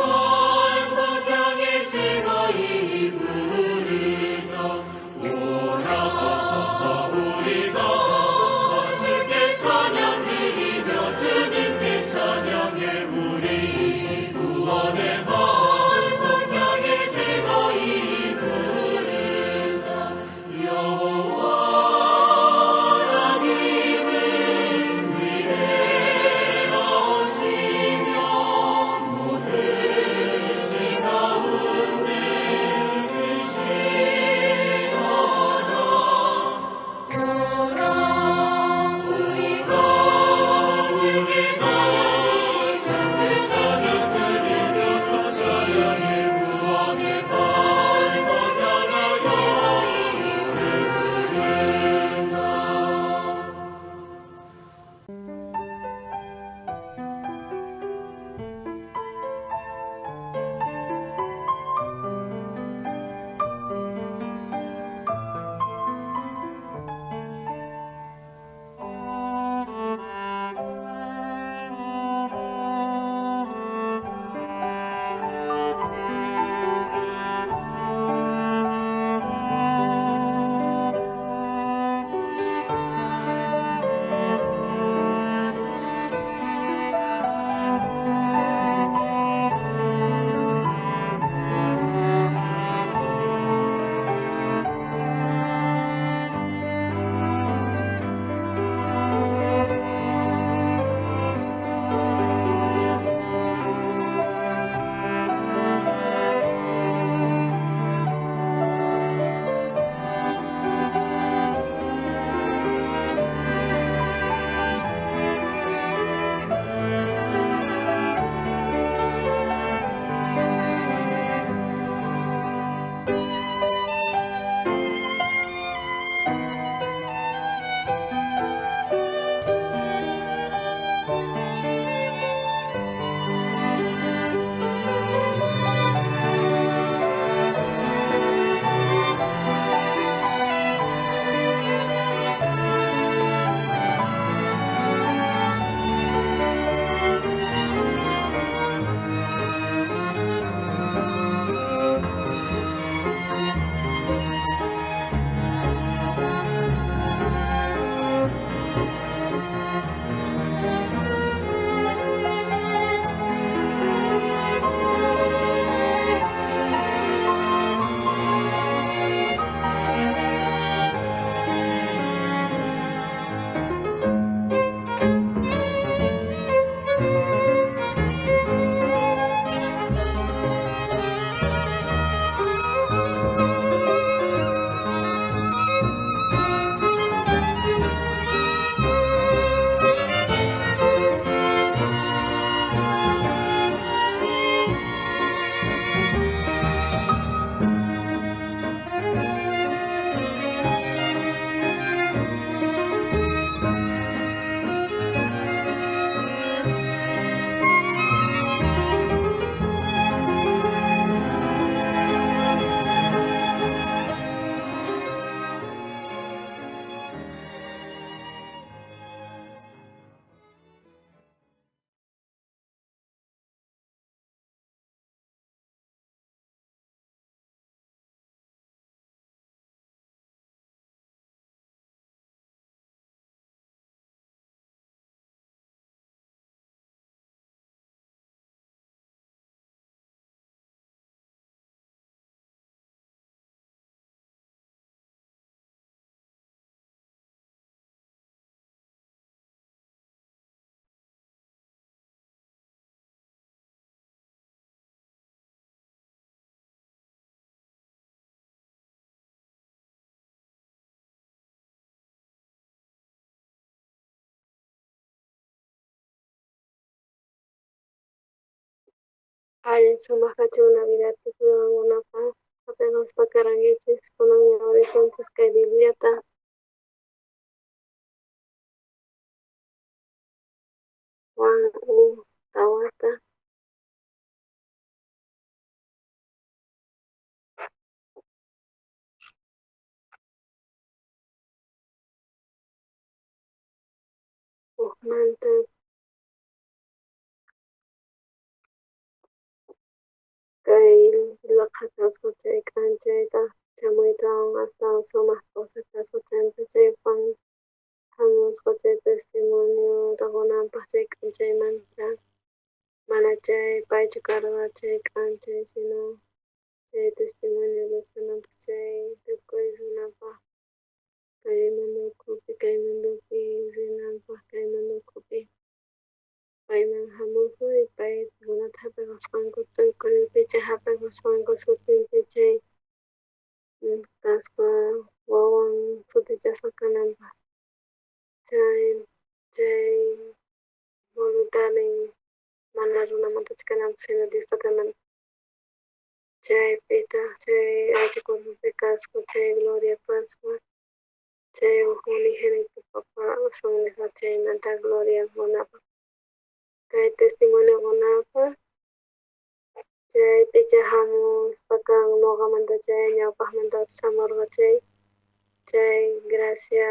반석향에 즐거이 부르사. 오라, 우리가 주께 찬양드리며 주님께 찬양해. 우리 구원의 반석향에 즐거이 부르사. 여호와 하나님은 위대하시며 모든 시 가운데 크시도다. 오라, 우리가 주께 찬양드리며 찬양해. 구원의 반석향에 즐거이 부르사. Allin sumaq kachun Navidad tukuy qankunapaq. Apenas karankichis kunan ñawirisunchis kay Bibliata. Juan 1 tawata. Ujmanta. kasqa chay k'anchaytaj chamuytawan astawan sumaj kawsay kasqa. Chanta chay Juan jamusqa chay testimoniota qonanpaj chay k'anchaymanta. Mana chay paychu karqa chay k'anchay, sino chay testimonio qosqananpaj chay tukuy runapaj kay mundo ukhupi, kay mundopi rinanpaj, kay mundo ukhupi payman jamusqa y pay runata jap'iqasqanku tukuy chay jap'iqasqanku sutinpi chay kasqa wawan sutichasqa kananpaj. Chay voluntadnin mana runamantachu kananpaj, sino Dios Tatamanta. Chaypitaj chay aycha cuerpopi kasqa, chay gloria kasqa, chay uj unigénito papa nisqa chaymanta gloria qonapaj. Kay testimonio qonapaj chaypicha jamuspa kan noqamanta chay ñawpajmanta jamorqa chay gracia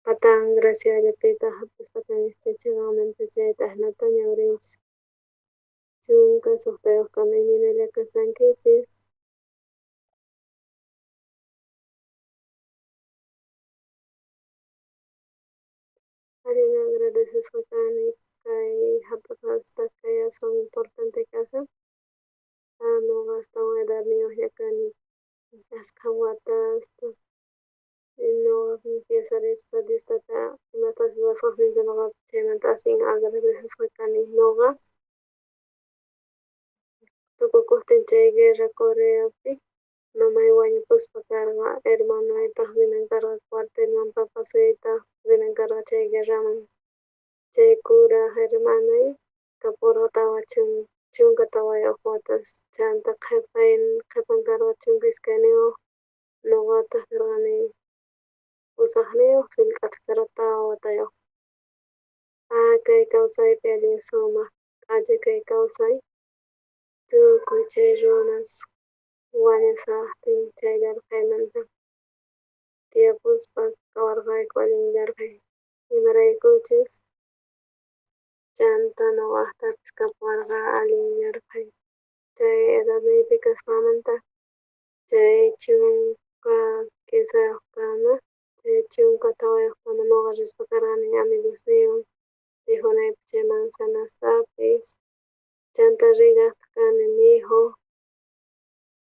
patan graciallapitaj jap'ispa kanchis chay cheqanmanta chayta ajinata ñawrinchis. 16 kama imaynalla kashankichis. Allin agradecesqa kani kay jap'iqaspa kay aswan importante kashan. Noqa astawan edadniyojña kani askha watasta noqa piensarispa Dios tata imatachus ruwasqasninta noqa chaymanta aswan agradecesqa kani. Noqa tukukojtin chay guerra Coreapi mamay wañupuspa karqa, hermanoytaj rinan karqa cuartelman, papasuytaj rinan karqa chay guerraman. Chay kuraj hermanoy kaporqa 44 watas, chanta qhepan karqa 12, noqataj karqani 8, sullk'ataj karqa 4 watayoj. Kay kawsaypi allin sumaj k'acha kay kawsay. Tukuy chay runas wañusajtin chay yarqhaymanta tiyapuspa kawarqayku allin yarqhay, imaraykuchus chanta noqajtapis kapuwarqa allin yarqhay. Chay edadniypi kasqanmanta chay 13 kama, chay 14 kama noqa rispa karqani amigosniywan mikhunaypaj chay manzanastapis. Chanta rillajtaj kani mikhoj.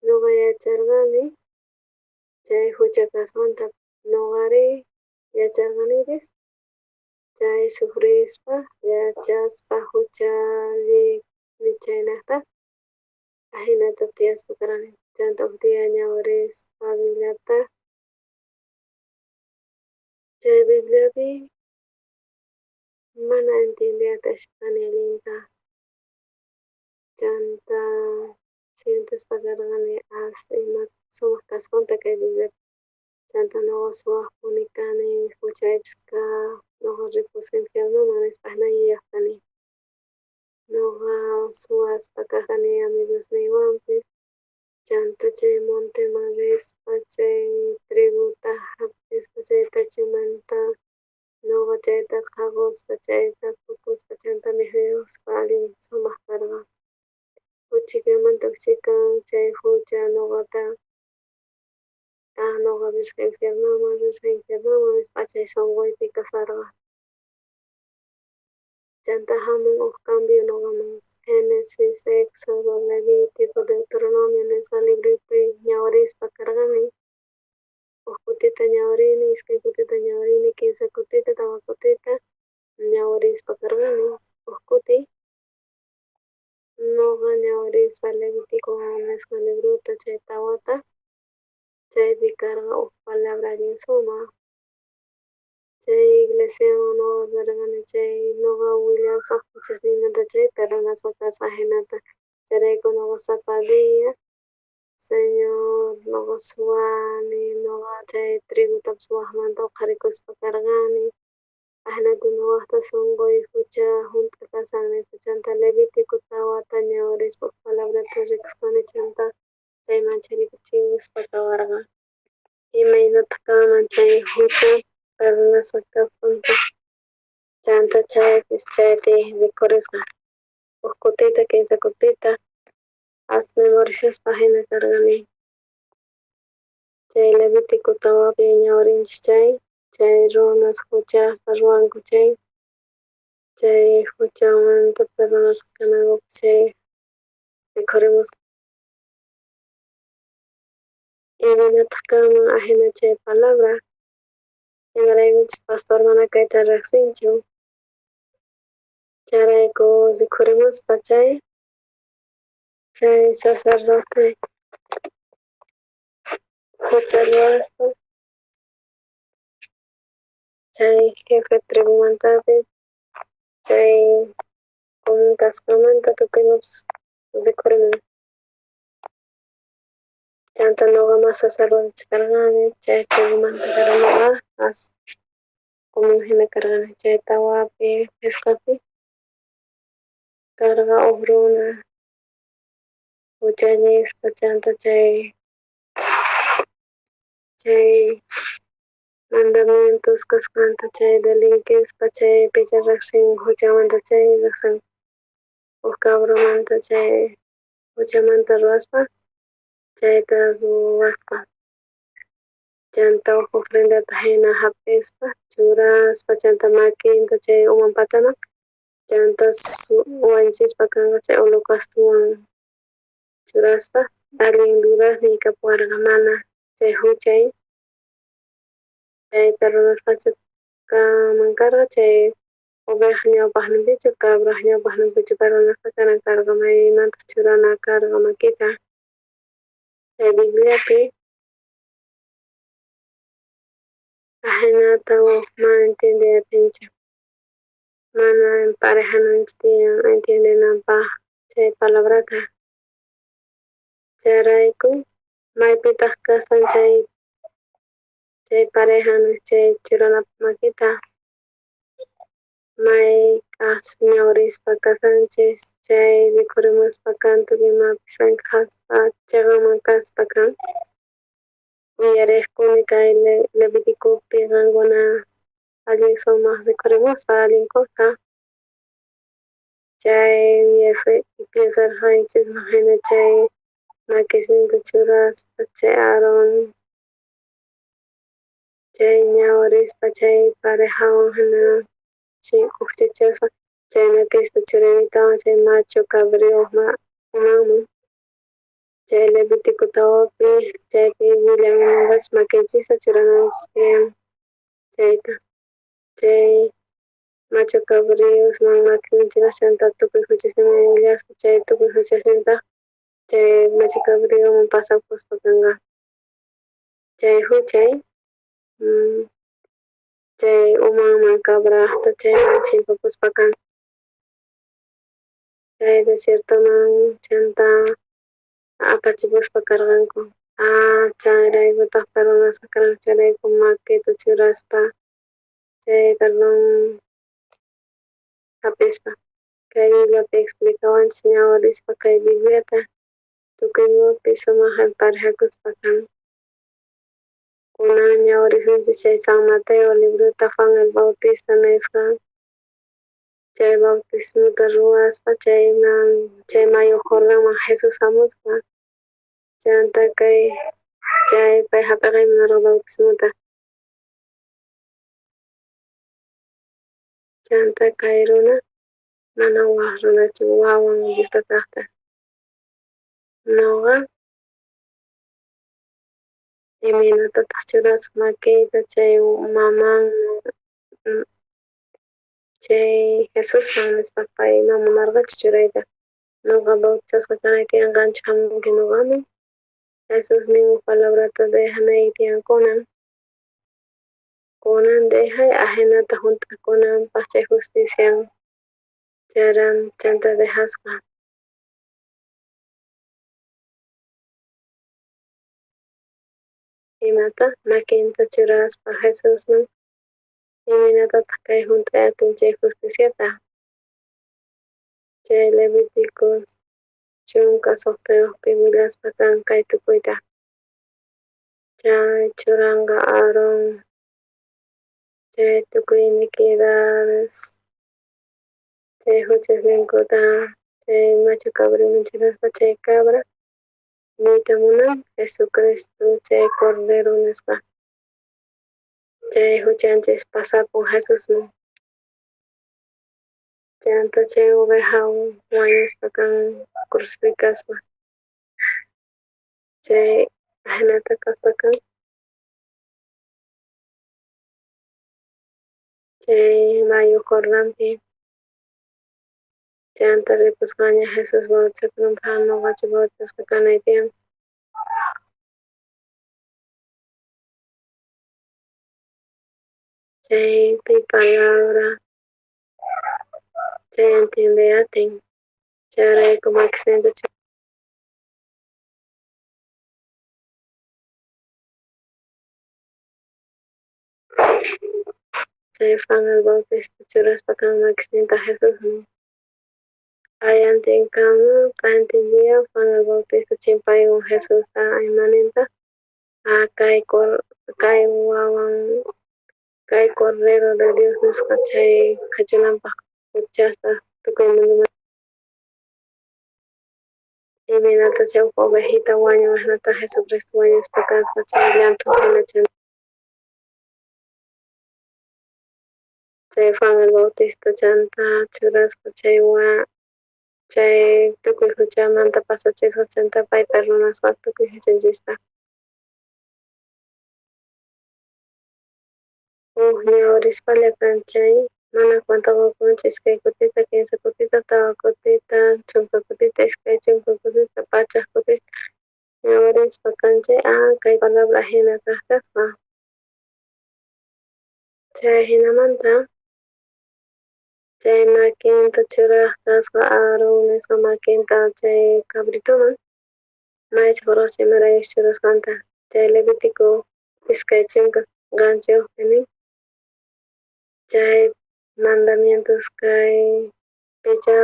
Noqa yacharqani chay jucha kasqanta, noqari yacharqanipis chay sufrispa yachaspa juchallikuni chaynajta ajinata tiyaspa karqani. Chanta uj día ñawirispa Bibliata, chay Bibliapi mana entiendeyta atisqani allinta. Chanta sientespa karqani as ima sumaj kasqanta kay Bibliapi. Chanta noqa suwajpuni kani, juchaypis kaj, noqa ripusaj infiernoman nispa ajina yuyaj kani. Noqa suwaspa kaj kani amigosniywanpis. Chanta chay monteman rispa chay trigota jap'ispa chay tachumanta noqa chayta qhaqospa chayta phukuspa chanta mikhuyuspa allin sumaj karqa. Uchhikamanta uchhikan chay jucha noqata noqa risqa infiernoman, risqa infiernoman nispa chay sonqoypi kasharqa. Chanta jamun uj cambio noqaman. Génesis, Éxodo, Levítico, Deuteronomio nisqa libropi ñawirispa karqani. Uj kutita ñawirini, iskay kutita ñawirini, 3 kutita, 4 kutita ñawirispa karqani. Uj kuti noqa ñawirispa Levítico nisqa librota chay 4ta, chaypi karqa uj palabra allin sumaj. Chay iglesiaman noqa rirqani chay noqa willasaj juchasniymanta chay perdonasqa kasaj jinata. Chayrayku noqa sapa día, Señor, noqa suwani, noqa chay trigotapis wajmanta uqharikuspa karqani. Ajinata noqajta sonqoy jucha junt'a kashan nispa. Chanta Levítico 4ta ñawirispa uj palabrata rikusqani chanta chay mancharikuchispa kawarqa. Imaynataj kanman chay jucha perdonasqa kasqanta. Chanta chaypis chaypi rikhurisqa. Uj kutita, 3 kutita. As memorizaspa jina karqani. Chay Levítico tawapi ñawrinchis chay, chay runas juchasta ruwanku chay, chay juchamanta perdonasqa kanankupaj chay rikhurimusqa. Imaynataj kanman ajina chay palabra? Imaraykuchus pastor mana kayta rejsinchu. Chayrayku rikhurimuspa chay, chay sacerdote jucha ruwaspa chay jefe tribumantapis chay común kasqanmanta tukuy imapis rikhurimun. Chanta noqa mas sacerdotechu karqani, chay tribumanta karqani noqa as común jina karqani. Chay tawapi qhisqapi karqa uj runa juchallispa chanta chay chay mandamientos kasqanta chay delinquispa chay picha rejsin juchamanta chay rejsin uj cabromanta chay juchamanta ruwaspa chayta ruwaspa. Chanta uj ofrendata jina jap'ispa churaspa chanta makinta chay uman pataman chanta wanchispa kanqa chay holocaustowan churaspa allin dudasniy kapuwarqa mana chay juchay chay perdonasqachu kanman karqa chay oveja ñawpajninpichu cabraj ñawpajninpichu perdonasqa kanan karqa maymantaj churana karqa makita chay Bibliapi ajinata uj mana entiendey atinchu mana emparejananchis tiyan entiendenanpaj chay palabrata. Chayrayku maypitaj kasan chay chay pareja chay churanapaj makita mayk'ajchus ñawrispa kasanchis chay rikhurimuspa kan tukuy imapis sank'aspa cheqanman kaspa kan. Uyarejkuni kay Leviticopi qankuna allin sumaj rikhurimuspa allin cosa. Chay piensarqanchisman jina chay makisninta churaspa chay Aarón chay ñawrispa chay parejawan jina ujchachaspa chay makista churaytawan chay machu cabrío umanman. Chay Levítico tawapi chaypi willan imatachus makinchista churananchis tiyan chayta. Chay machu cabríosman makinta churaspa chanta tukuy juchasninman willaspa chay tukuy juchasnintaj chay machu cabríoman pasapuspa kanqa. Chay juchay chay umanman cabrajta chayman chimpapuspa kan. Chay desiertoman chanta apachipuspa karqanku. Chayraykutaj perdonasqa karqanku chayrayku makita churaspa chay perdón jap'ispa. Kay Bibliapi explicawanchis ñawrispa kay Bibliata tukuy imapi sumaj emparejakuspa kan. Kunan ñawrisunchis chay San Mateo librota Juan el Bautista nisqa chay bautismota ruwaspa chayman chay mayu Jordanman Jesús jamusqa chanta kay chay pay jap'eqay munarqa bautismota. Chanta kay runa mana waj runachu wawan Dios tatajta. Noqa imaynatataq churasaq makiyta chay maman chay Jesusman nispa pay mana munarqachu churayta. Noqa bautizasqa kanay tiyan qanchu jamunki noqaman. Jesús nin uj palabrata dejanayki tiyan kunan. Kunan dejay ajinata junt'akunanpaj chay justician charan chanta dejasqa. Imata makinta churaspa Jesusman imaynatataq kay junt'ay atin chay justiciata. Chay Levíticos 16pi willaspa kan kay tukuyta. Chay churanqa Aarón chay tukuy iniquidades chay juchasninkuta Chay machu cabrioman churaspa chay cabra niyta munan Jesucristo chay Cordero nisqa. Chay juchanchis pasapun Jesusman. Chanta chay oveja wañuspa kan cruzpi kaspa. Chay ajinata kaspa kan. Chay mayu Jordanpi. Chanta ripusqaña Jesús bautizakunanpaj noqachu bautizasqa kanay tiyan. Chaypi palabra chay entiende atin. Chayrayku makisninta Chay Juan el Bautista churaspa kan makisninta Jesusman. Q'ayantin kama q'ayantin día Juan el Bautista chimpaywan Jesusta imaninta kay kay wawan kay Cordero de Dios nisqa chay qhechunanpaj juchasta tukuy mundomanta. Imaynata chay uj ovejita wañun ajinata Jesucristo wañuspa kasqa chay llanthu jina chay Juan el Bautista chanta churasqa chay chay tukuy juchamanta pasachisqa chanta pay perdonasqa tukuy juchanchista. Uj ñawrispalla kan chay mana cuenta qokunchis iskay kutita, kinsa kutita, tawa kutita, chunka kutita, iskay chunka kutita, pachaj kutita ñawrispa kan chay kay palabra jina kaj kasqa. Chay jinamanta chay makinta churaj kasqa Aarón nisqa makinta chay cabritoman maycha qurqacha imaraykuchus churasqanta chay Levítico 27 nin chay mandamientos kay picha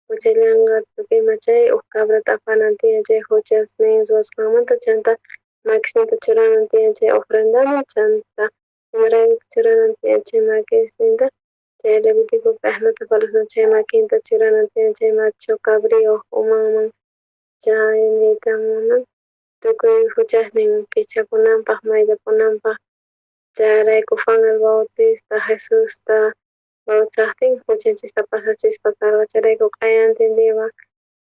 juchallanqa tukuy ima chay uj cabrata apanan tiyan chay juchasnin ruwasqanmanta chanta makisninta churanan tiyan chay ofrendaman chanta imarayku churanan tiyan chay makisninta chay Levíticopi ajinata parlashan chay makinta churanan tiyan chay machu cabrío umanman chay niyta munan tukuy juchasnin pichapunanpaj mayllapunanpaj chayrayku Juan el Bautista Jesusta bautizajtin juchanchista pasachispa karqa chayrayku q'ayantin día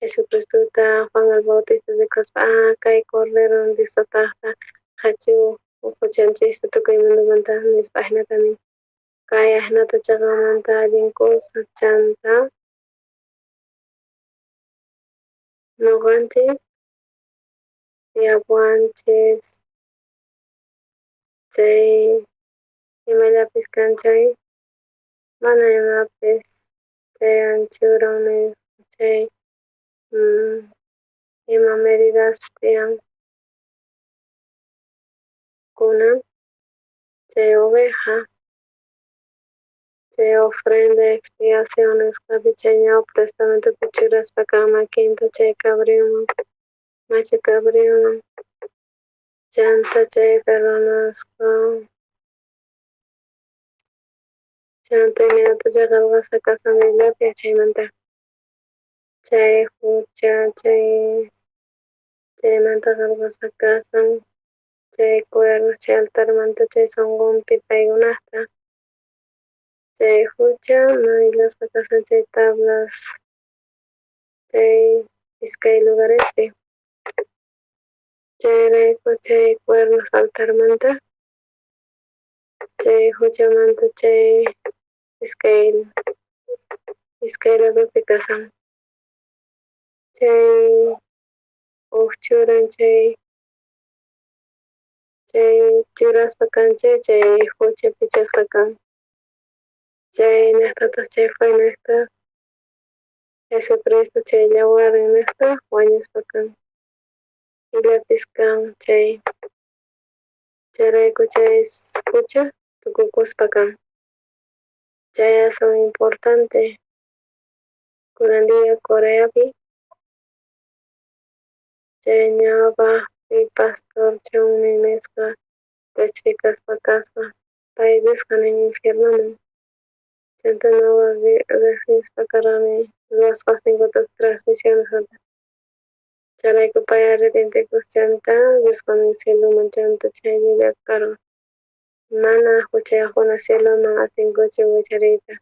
Jesucristota Juan el Bautista rikuspa kay Cordero Dios tatajta qhachu juchanchista tukuy mundomanta nispa ajinata nin. Kay ajinata chaqamanta allin kusa chanta noqanchis tiyapuwanchis chay imallapis kan chay mana imapis chay anchura chay ima medidaspis tiyan kunan chay oveja chay ofrenda de expiación nisqapi chay ñawpa testamentopi churaspa kan makinta chay cabrioman machu cabrioman chanta chay perdonasqa chanta imaynatachá qhelqasqa kashan Bibliapi chaymanta chay jucha chay chaymanta qhelqasqa kashan chay cuernos chay altarmanta chay sonqonpi paykunajta chay jucha mayllasqa kashan chay tablas chay iskay lugarespi chayrayku chay cuernos altarmanta chay juchamanta chay iskay ladopi kashan chay uj churan chay chay churaspa kan chay jucha pichasqa kan chay nejtataj chay fue nejta Jesucristo chay yawarnin nejta wañuspa kan Bibliapis kan chay chayrayku chay jucha tukukuspa kan chay aswan importante kunan día Coreapi chay ñawpajpi pastor Chunmi nisqa testificaspa kasqa pay risqa nin infiernoman. Chantá noqa rejsispa karqani ruwasqasninkuta transmisionesmanta. Chayrayku pay arrepientekus chantá risqani cieloman chantá chay llulla karqa. Mana juchayojkuna cieloman atinkuchu wichariyta.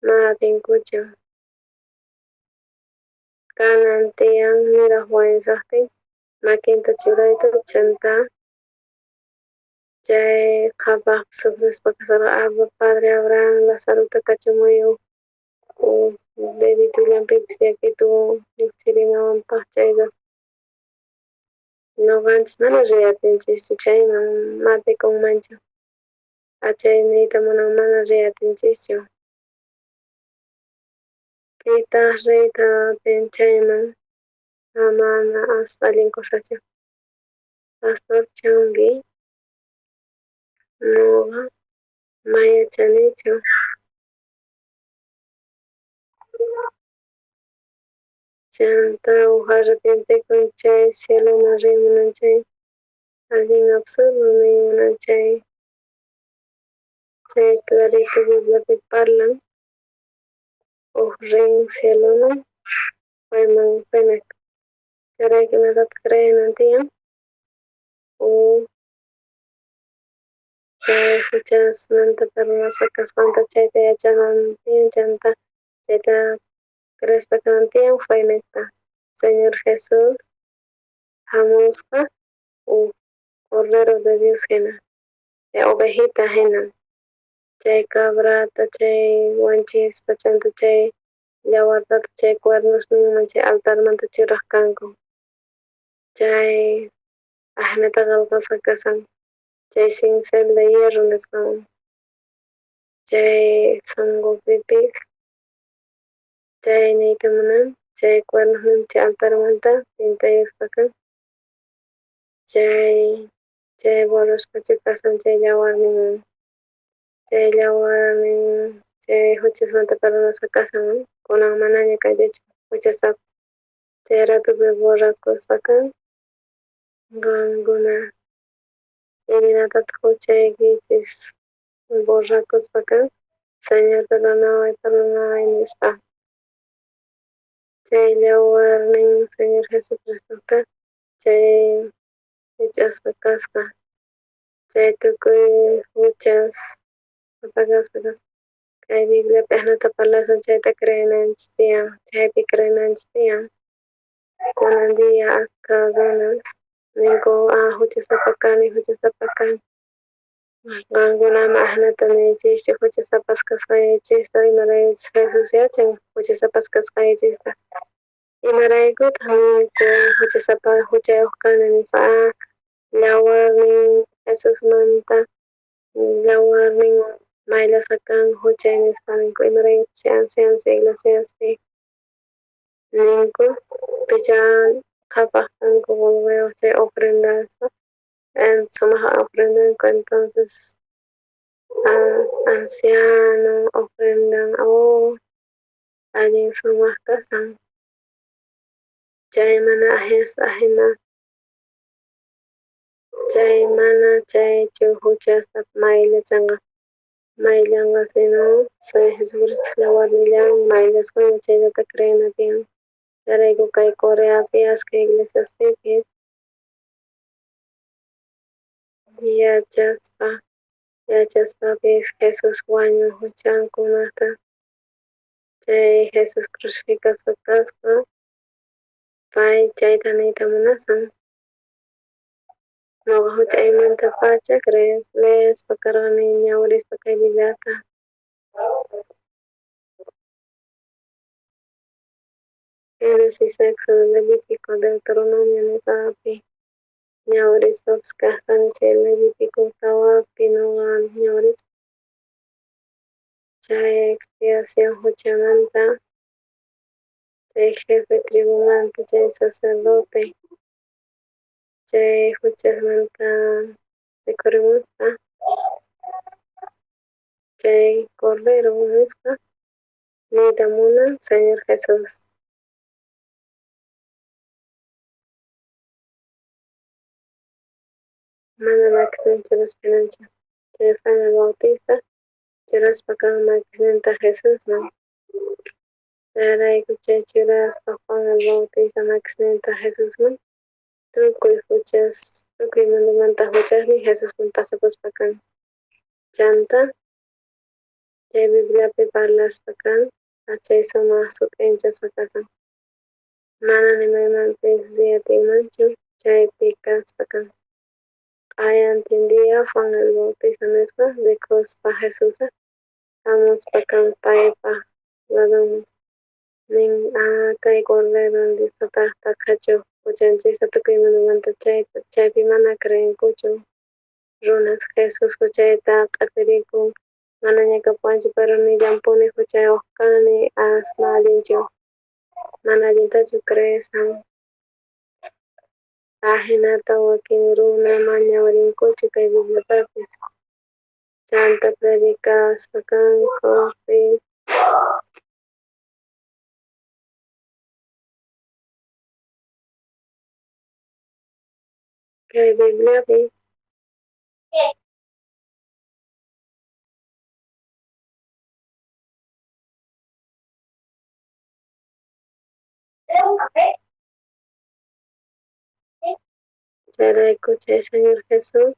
Mana atinkuchu. Kanan tiyan niraj wañushajtin makinta churayta chantá chay qhapaj sufrispa kasharqa Abba Padre Abraham Lazarota kachamuy uj deditullanpipis yakitu llujchirinawanpaj chayta. Noqanchis mana riy atinchischu chayman matikunmanchu. Achay niyta munan mana riy atinchischu. Pitaq riyta atin chayman mana as allin cosachu. Pastor Chongi noqa ma yachanichu. Chantá uj arrepientekun chay cieloman riy munan chay allin absurdo niy munan chay chay clarito Bibliapi parlan uj rin cieloman payman paynak chayrayku imatataq creenan tiyan uj chay juchasmanta perdonasqa kasqanta chayta yachanan tiyan chantá chayta creespa kanan tiyan feynejta Señor Jesús jamusqa uj Cordero de Dios jina chay ovejita jina chay cabrata chay wanchispa chantá chay yawartata chay cuernosninman chay altarmanta churaj kanku chay ajinata qhelqasqa kashan chay cincel de hierro nisqawan chay sonqopipis chay niyta munan chay cuernosnin chay altarmanta pintayusqa kan chay chay borrasqachu kashan chay yawarninwan chay yawarnin chay juchasmanta perdonasqa kashan kunan manaña kanchischu juchasapas chay ratopi borrakusqa kan qankuna imaynatataq juchaykichis borrakuspa kan Señor perdonaway perdonaway nispa chay yawarnin Señor Jesucristota chay jich'asqa kasqa chay tukuy juchas apakasqa kasqa kay Bibliapi ajinata parlashan chayta creenanchis tiyan chaypi creenanchis tiyan kunan día askha runas ninku ah juchasapa kani juchasapa kani qankuna ama ajinata niychischu juchasapas kasqaykichista imaraykuchus Jesús yachan juchasapas kasqaykichista imaraykutaq ninku juchasapa juchayuq kani nispa ah yawarnin Jesusmanta yawarninwan mayllasqa kan juchay nispa ninku imaraykuchus chay ancianos iglesiaspi ninku picha qhapaj kanku qolqeyuq chay ofrendaspa sumaq ofrendanku entonces anciano ofrendan oh allin sumaq kashan chay mana ajina chay mana chaychu juchasta mayllachanqa mayllanqa sino Jesucristo yawarnillanwan mayllasqaña chayllata creena tiyan chayrayku kay Coreapi askha iglesiaspipis yachaspa yachaspapis Jesús wañun juchankunata chay Jesús crucificasqa kasqa pay chayta niyta munashan noqa juchaymantapacha crees leespa karqani ñawirispa kay Bibliata. Génesis, Éxodo, Levítico, Deuteronomio nisqapi ñawirispapis kaj kani chay Levítico tawapi noqa ñawirispa chay expiación juchamanta chay jefe tribumanta chay sacerdote chay juchasmanta rikhurimuspa chay cordero nisqa niyta munan Señor Jesús. Mana makisninchis rusphinanchu chay Juan el Bautista Churaspa kan makisninta Jesusman. Chayrayku chay churaspa Juan el Bautista makisninta Jesusman, tukuy juchas, tukuy mundomanta juchasnin Jesusman pasapuspa kan. Chanta chay Bibliapi parlaspa kan, chay sumaj sut'inchasqa kasan. Mana ni maymanpis riy atinmanchu chaypi kaspa kan. Q'ayantin día Juan el Bautista nisqa rikuspa Jesusta jamuspa kan paypa ladonman. Nin, kay Cordero Diosta Tata qhachoj juchanchista tukuy mundomanta. Chayta chaypi mana creenkuchu runas Jesús juchayta q'apirikun manaña kapuwanchu, pero nillanpuni juchayoj kani, asma allinchu, mana allintachu creesan. Ajinata wakin runa mañawarinkuchu kay Bibliatapis. Chanta predicaspa kanku kay Bibliapi. Chayrayku chay Señor Jesús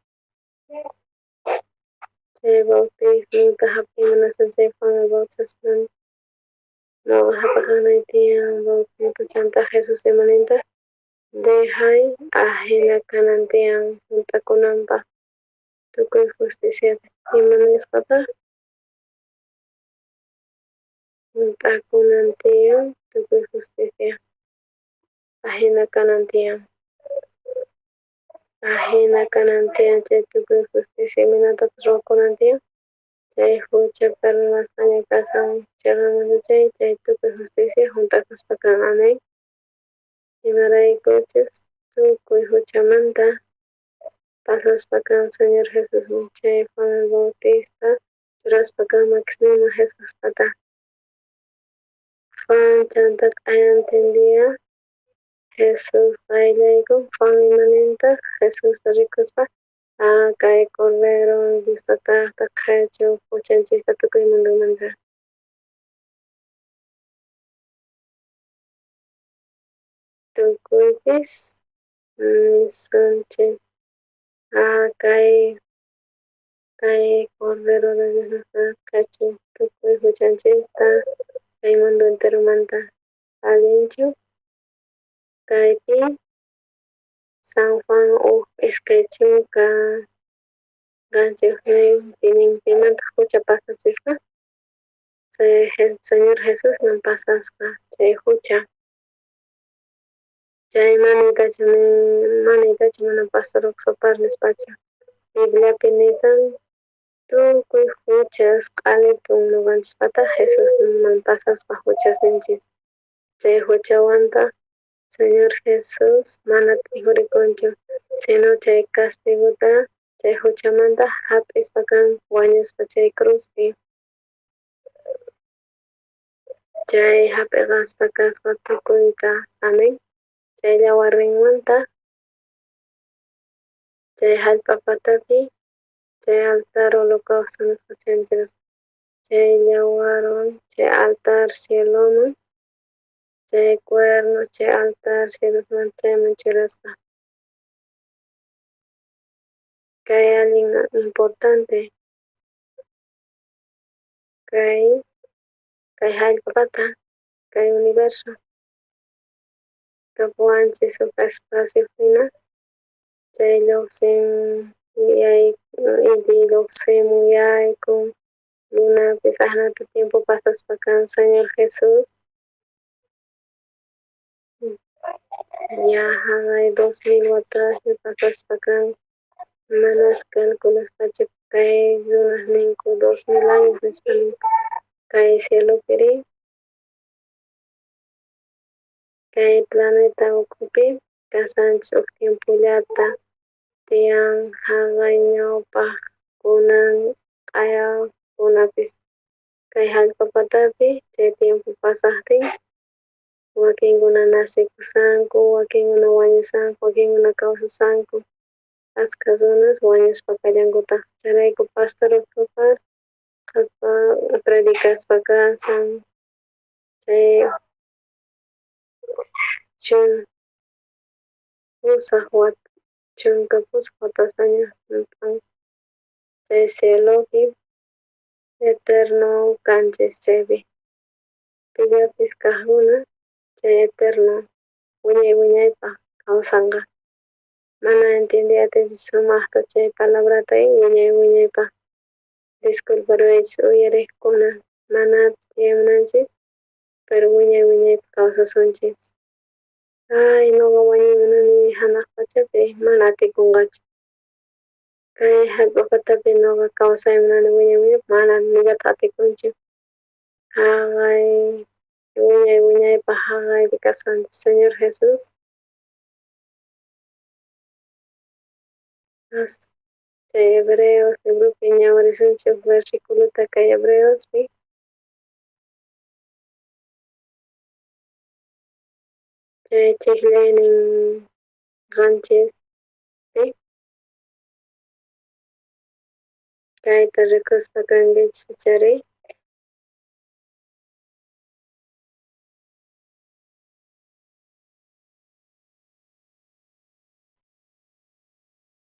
chay bautismota jap'imunasan chay Juan el Bautizasman noqa jap'aqanay tiyan bautismota. Chanta Jesús imaninta dejay ajina kanan tiyan junt'akunanpaj tukuy justiciata. Ima nisqataj junt'akunan tiyan tukuy justicia ajina kanan tiyan. Ajina kanan tiyan chay tukuy justicia imaynatachus ruwakunan tiyan chay jucha perdonasqaña kasan cheqamanta chay tukuy justicia junt'akuspa kan. Amén. Imaraykuchus tukuy juchamanta pasaspa kan Señor Jesusman chay Juan el Bautista churaspa kan makisninman Jesuspata. Juan chanta q'ayantin día Jesús qayllaykun. Juan imanintaj Jesusta rikuspa, kay Cordero Diosta Tata qhachoj juchanchista tukuy mundomanta. Tukuypis nisunchis, kay Cordero de Dios qhachoj tukuy juchanchista kay mundo enteromanta. Allinchu kaypi San Juan uj 27 nin pimantaj jucha pasachisqa Señor Jesusman pasasqa chay jucha. Chay manitachu manitachu mana pastor Oxopar nispachu. Bibliapi nisan tukuy juchas q'alitun noqanchispata Jesusman pasasqa juchasninchis. Chay juchawantaj Señor Jesús mana t'ijurikunchu, sino chay castigota chay juchamanta jap'ispa kan wañuspa chay cruzpi. Chay jap'iqaspa kasqa tukuyta. Amén. Chay llawarninmanta chay jallp'a patapi chay altar holocausto nisqa chayman churasqa chay llawarwan chay altar cieloman chay cuerno chay altar cielosman chayman churasqa. Kay allin importante kay jallp'a pata kay universo kapuwanchis uj espacio jina chay lluqsin inti lluqsimun yaykun lunapis ajinata tiempo pasaspa kan Señor Jesús ya jaqay 2000 watasña pasaspa kan manas calculasqachu kay runas ninku 2000 años nispa ninku kay cielopiri kay planeta ukhupi kasanchis uj tiempollata tiyan jaqay ñawpaj kunan q'ayakunapis kay jallp'a patapi chay tiempo pasajtin wakinkuna nacekusanku, wakinkuna wañusanku, wakinkuna kawsasanku, askha runas wañuspa kallankutaj. Chayrayku pastor Oxopar Predicaspa kashan chay 18 watastaña junt'an chay cielopi eterno kanchis chaypi pillapis kajkuna chay eterno wiñay wiñaypaj kawsanqa. Mana entiendey atinchis sumajta chay palabrata wiñay wiñaypaj. Disculparuwaychis uyarejkuna, manapis tiyamunanchis, pero wiñay wiñaypaj kawsasunchis. Ay, noqa wañuy munani hanaq pachapi, mana atikunqachu. Kay hallp'a patapi noqa kawsay munani wiñay wiñaypaj, mana nillata atikunchu. Haqay wiñay wiñaypaj haqaypi kasqanchis Señor Jesús. Chay Hebreos libropi ñawirisunchik huk versiculota kay Hebreospi. Chay chijllaynin 7pi. Kayta rikuspa kankichis ichari.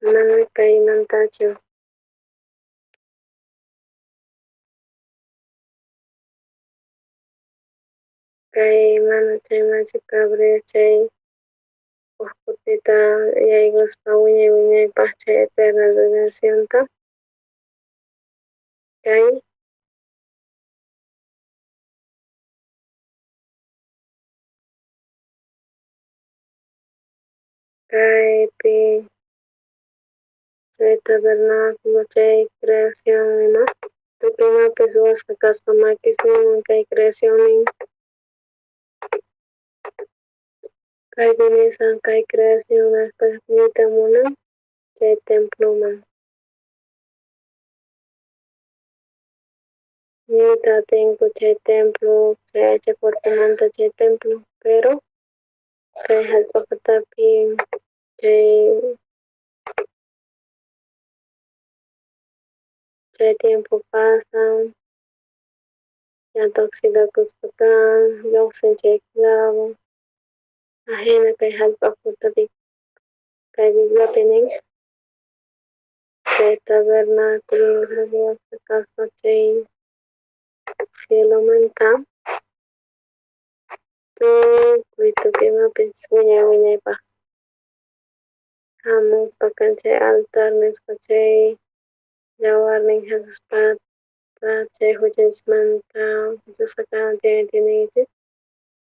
Mana kaymantachu. Kay mana chay machu cabreo chay huk kutita yaykuspa wiñay wiñaypaj chay eterna redencionta. Kay kaypi chay tabernáculo chay creación ima tukuy imapis ruwasqa kasqa makisninwan kay creacionnin. Kaypi nisan kay creación niyta munan chay temploman. Niyta atinku chay templo, chay aycha cuerpomanta chay templo, pero kay hallp'a patapi chay tiempo pasan, chanta oxidakuspa kan, lluqsin chay clavo. Ajina kay hallp'a patapi kay Bibliapi nin chay tabernáculo ruwasqa kasqa chay cielomanta tukuy tukuy imapis wiñay wiñaypaj hamuspa kan chay altar nisqa chay yawarnin Jesuspata chay huchanchismanta pichasqa kanan tiyan, entiendenkichis?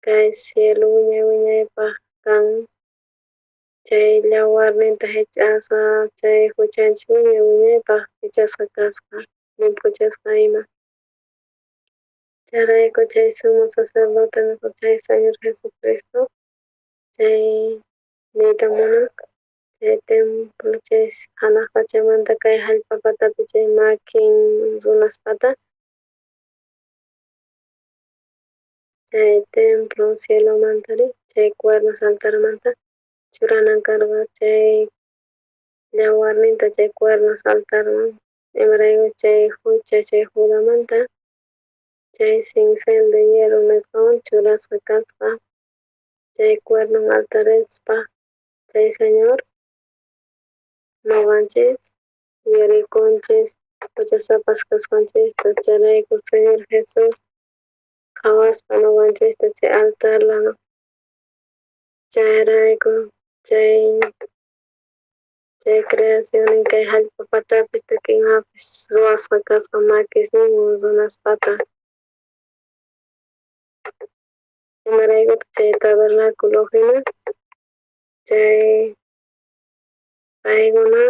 Kay cielo wiñay wiñaypaj kan chay yawarninta hich'asqa chay huchanchis wiñay wiñaypaj pichasqa kasqa, llimphuchasqa ima. Chayrayku chay sumo sacerdote nisqa chay Señor Jesucristo chay niyta munan chay templo chay hanaq pachamanta kay hallp'a patapi chay makin runaspata chay templo cielomantari chay cuernos altarmanta churanan karqa chay yawarninta chay cuernos altarman, imaraykuchus chay hucha chay Judamanta chay cincel de hierro nisqawan churasqa kasqa chay cuernon altarespa chay Señor noqanchis yuyarikunchis huchasapas kasqanchista, chayrayku Señor Jesús qhawaspa noqanchista chay altar lado. Chayrayku chay creacionnin kay hallp'a patapi tukuy imapis ruwasqa kasqa makisninwan runaspata. Imaraykutaq chay tabernáculo hina chay paykuna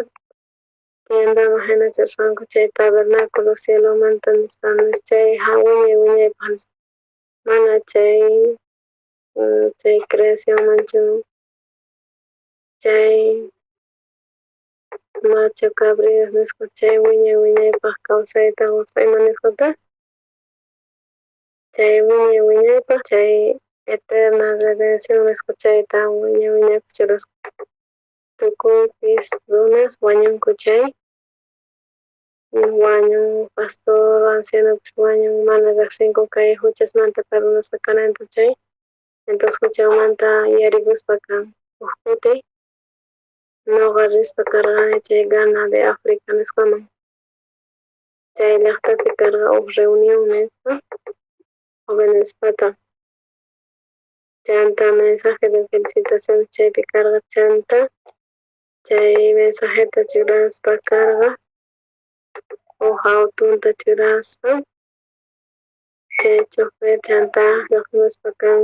tiendaman hina churasqanku chay tabernáculo cielomanta nispa chay wiñay wiñaypaj nispa mana chay chay creacionmanchu chay macho cabríos nisqa chay wiñay wiñaypaj kawsayta qosqa ima nisqata chay wiñay wiñaypaj chay eterna redención nisqa chayta wiñay wiñaypaj churasqa. Tukuypis runas wañunku chay Wañun pastor, ancianopis wañun, mana rejsinku kay juchasmanta perdonasqa kananta chay. Entonces juchanmanta yuyarikuspa kan. Uj kuti noqa rispa karqani chay Ghana de África nisqaman. Chay llajtapi karqa uj reunión nisqa jóvenespata. Chanta mensaje de felicitación chaypi karqa, chanta chay mensajeta churaspa karqa uj autunta churaspa chay chofer chanta llojsimuspa kan,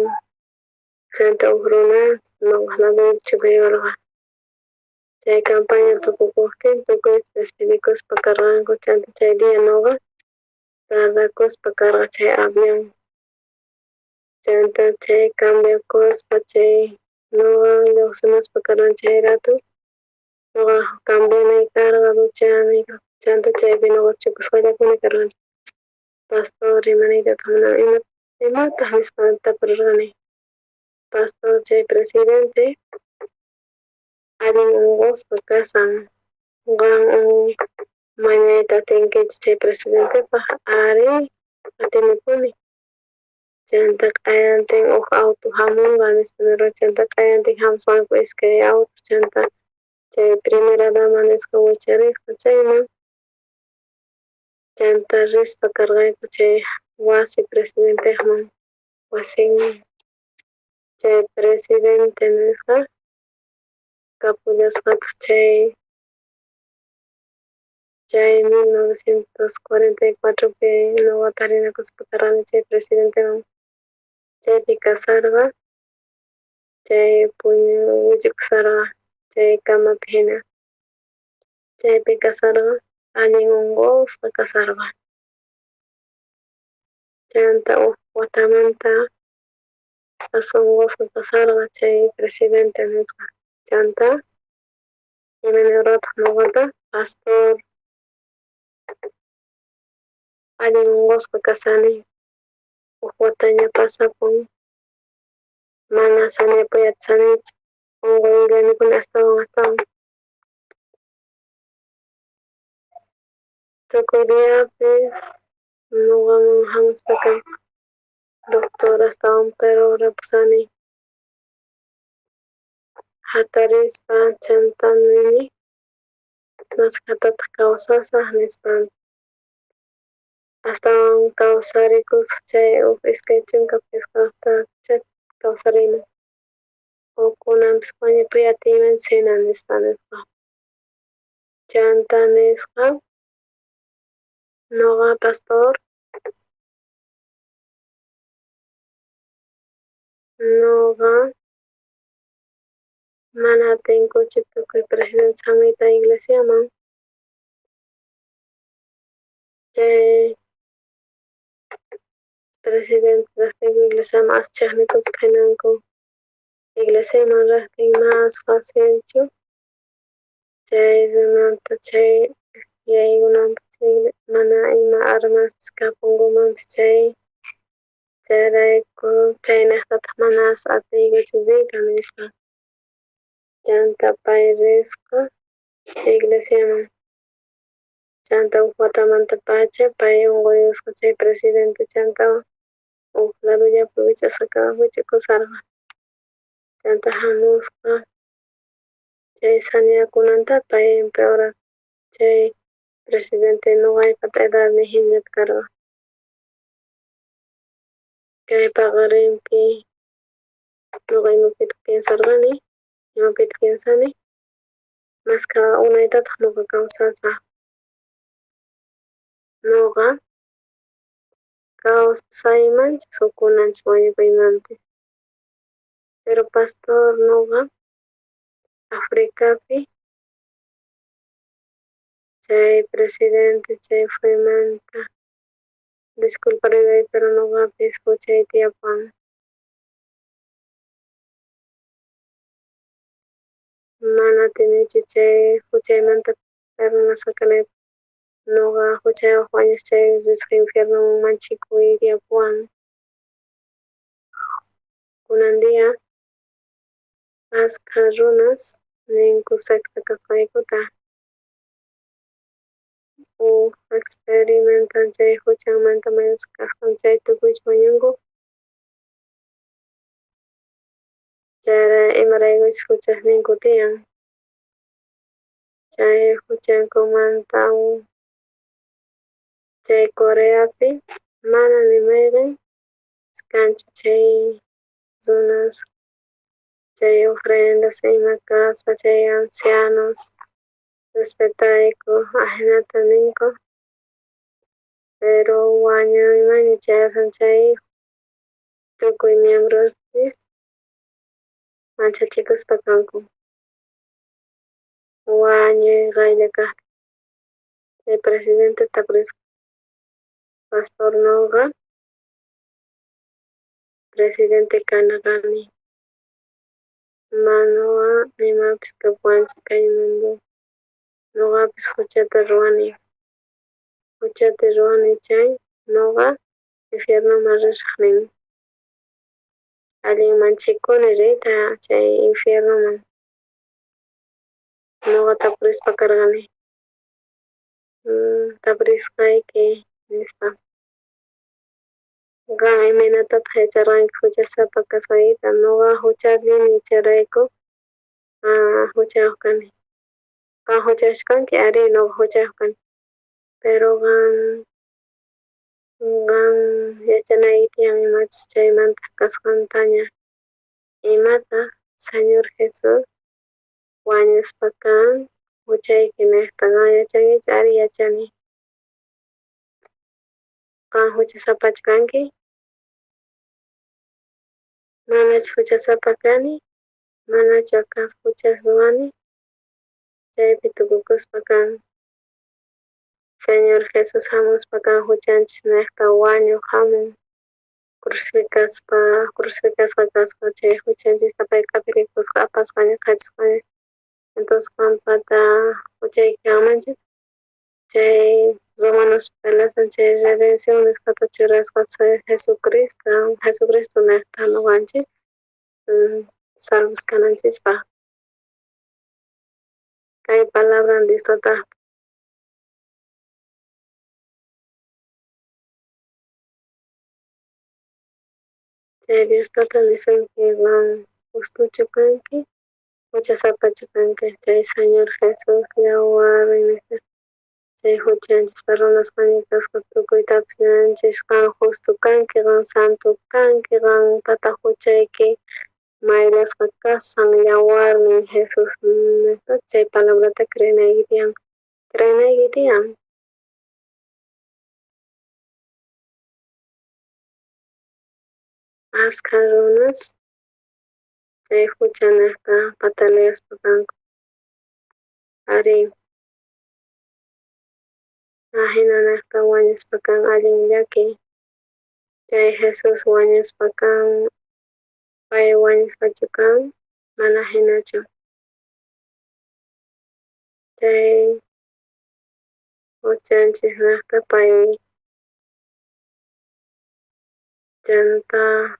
chanta uj runa noqaj ladoypi chukaywarqa. Chay campaña tukukojtin tukuy despedikuspa karqanku, chanta chay día noqa tardakuspa karqa chay avión. Chanta chay cambiakuspa chay noqa llojsimuspa karqani chay rato noqa cambianay karqa, duchanay karqa, chanta chaypi noqa chukusqallapuni karqani. Pastor rimanaytataj munani, imataj nispa tapurarqani. Pastor chay presidente allin onqosqa kashan, qan mañayta atinkichu chay presidentepaj? Arí, atinipuni. Chanta q'ayantin uj auto jamonqa nispa nirqa, chanta q'ayantin jamusqanku iskay autos, chanta chay primera dama nisqa wicharisqa chayman, chanta rispa karqayku chay wasi presidentejman wasinman. Chay presidente nisqa kapullasqataj chay 1944pi noqa tarinakuspa karqani chay presidentewan. Chaypi kasarqa, chay puñu wich'ukusarqa chay camapi jina. Chaypi kasarqa, allin onqosqa kasarqa. Chanta uj watamanta as onqosqa kasarqa chay presidente nisqa. Chanta imanirqataj noqata? Pastor, allin onqosqa kasani, uj wataña pasapun, mana saneapuy atisanichu, onqoyllanikuni astawan astawan. Tukuy diapis noqaman jamuspa kan doctor astawan peorapusani. Jatarispa chanta nini mashkhatataj kawsasaj nispa. Astawan kawsarikusaj chay uj 25 kawsariyman. O kunanpis wañupuy atiyman china nispa nisqa. Chanta nisqa noqa pastor noqa mana atinkuchu tukuy presidente jamuyta iglesiaman. Chay presidente rajtinku iglesiaman as chejnikuspa jinanku. Iglesiaman rajtin mas facilchu chay runata chay yaykunanpaj chay mana ima armaspis kapunkumanpis chay. Chayrayku chaynejtataj mana as atiykuchu riyta nispa. Chanta pay risqa iglesiaman. Chanta uj watamantapacha pay onqoyusqa chay presidente chanta uj ladollapi wich'asqa wich'ukusarqa. Chanta jamusqa chay saneakunanta pay empeoras chay presidente noqaypata edadniy jinata karqa. Kay paqarinpi noqa imapitaq piensarqani, imapitaq piensani, mashkha unaytataj noqa kawsasaj. Noqa kawsaymanchus o kunanchus wañupuymanpis. Pero pastor noqa Africapi chay presidente chay fuimanta disculpariway, pero noqapis juchay tiyapuwan. Mana atinichu chay juchaymanta perdonasqa kanaypaj. Noqa juchayoj wañus chay risqa infiernoman manchikuy tiyapuwan. Kunan día askha runas ninku secta kasqaykuta. Uj experimentan chay huchanmanta mayasqa kasqan chay tukuychu wañunku? Chayra imaraykuchus huchasninku tiyan. Chay huchankumanta chay Coreapi mana ni mayqen kanchu chay runas chay ofrendas ima kaspa chay ancianos respetayku ajinata ninku, pero wañuymanña chayasan chay tukuy miembrospis manchachikuspa kanku. Wañuy qaylla kajtin. Chay presidente tapurisqa pastor noqa presidente kanaqani. Manoqa nimapis kapuwanchu kay mundo. Noqapis huchata ruwani. Huchata ruwani chay noqa infiernoman risaj nin. Allin manchikuni riyta chay infiernoman. Noqa tapurispa karqani. Tapurisqayki nispa. Qan imaynatataq yacharqanki huchasapa kasqaykita? Noqa huchallini chayrayku huchayuq kani. Qan huchayuqchu kanki? Arí, noqa huchayuq kani. Pero qan yachanayki tiyan imachus chaymanta kasqantaña. Imata Señor Jesús wañuspa kan huchayki niqta qan yachankichu? Arí, yachani. Qan huchasapachu kanki? Manachu huchasapa kani? Manachu acaso huchas ruwani? Chaypi tukukuspa kan. Señor Jesús hamuspa kan huchanchis niqta wañuq hamun. Crucificaspa, crucificasqa kasqa chay huchanchista pay q'apirikusqa apasqaña qhachusqaña. Entonces qampata huchayki kanmanchu? Chay Romanos pelasan chay redención nisqata churasqa Jesucristo, Jesucristo niqta noqanchis salvos kananchispaq. Kay palabran Dios tata. Chay Dios tata nisunki qan justuchu kanki, huchasapachu kanki, chay Señor Jesús yawarnin chay huchanchis perdonasqaña kasqa tukuytapis niwanchis qan justo kanki, qan santo kanki, qan pata huchayki mayllasqa kasan yawarnin Jesús niqta chay palabrata creenayki tiyan. Creenayki tiyan. Askha runas chay huchanejta pataleaspa kanku. Arí. Ajinanejta wañuspa kan allin llaki. Chay Jesús wañuspa kan, pay wañuspachu kan, mana hinachu. Chay huchanchisnejta pay chanta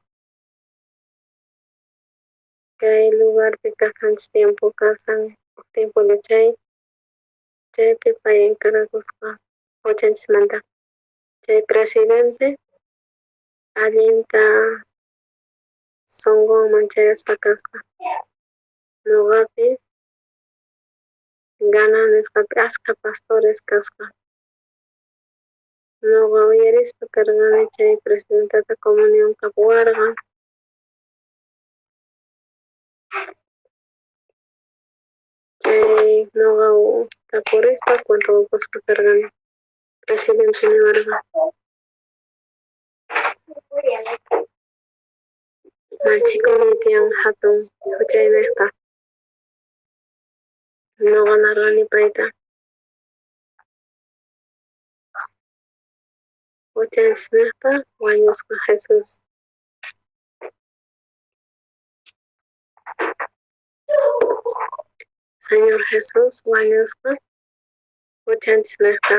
kay lugarpi kasanchis tiempo kasan uj tiempolla chay chaypi pay encargakusqa huchanchismanta. Chay presidente allinta sunqunman chayaspa kasqa. Noqapis Ghana nisqapi askha pastores kasqa. Noqa uyarispa karqani chay presidentata comunión kapuwarqa. Chay noqa tapurispa cuenta qokuspa karqani. Presidente niwarqa. Manchikuni tiyan hatun huchaynejta. Noqa narqani payta. Huchanchisnejta wañusqa Jesús. Señor Jesús wañusqa huchanchisnejta.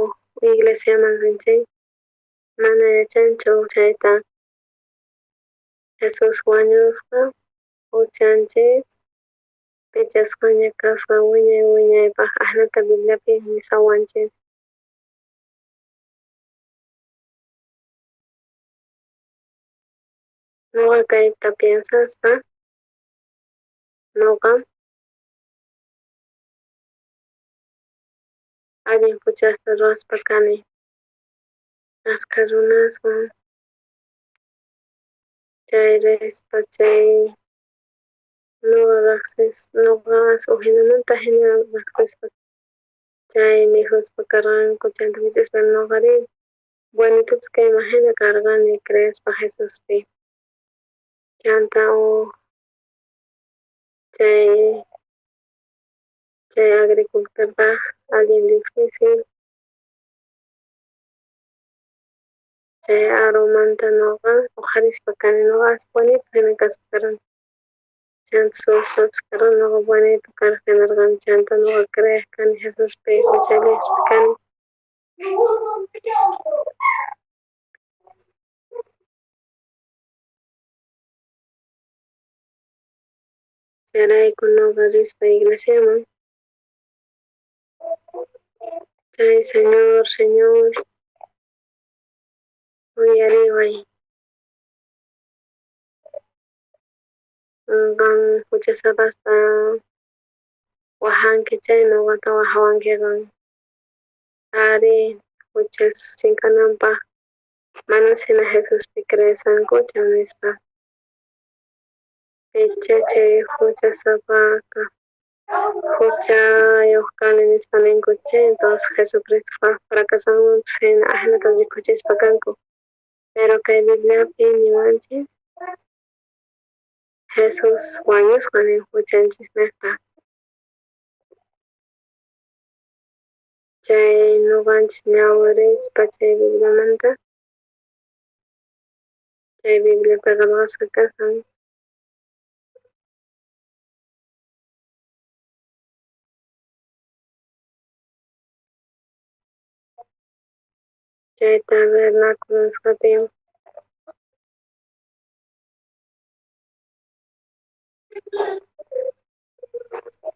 Uj iglesiaman rinchay mana yachanchu chayta. Jesús wañusqa huchanchis Pichasqaña kasqa wiñay wiñaypaj, ajinata Bibliapi nisawanchej. Noqa kayta piensaspa, noqa allin juchasta ruwaspa kani askha runaswan, chay rispa chay noqa rejsis noqa ujinamanta jina rejsispa chay mikhuspa karqanku chanta mich'ispa noqarí buenitupis kayman jina karqani creespa Jesuspi. Chanta uj chay agricultorpaj allin difícil chay aromanta noqa uqharispa kani, noqa as buenito jina kaspa karqani. Chanta suwaspapis karqani, noqa buenito karaj jinarqani, chanta noqa creej kani Jesuspi, juchallispa kani. Chayrayku noqa rispa iglesiaman chay Señor, Señor, uyariway. Qan juchasapasta wajanki chay noqata wajawanki qan. Ari, juchas chinkananpaj mana sina Jesuspi creesankuchu nispa. Picha chay juchasapaka juchayoj kani nispa ninku chay, entonces Jesucristo fracasanmanpis jina ajinata rikuchispa kanku. Pero kay Bibliapi niwanchis Jesús wañusqa nin juchanchisnejta. Chay noqanchis ñawirispa chay Bibliamanta, chay Bibliapi qhelqasqa kashan. Chay tabernáculo nisqapi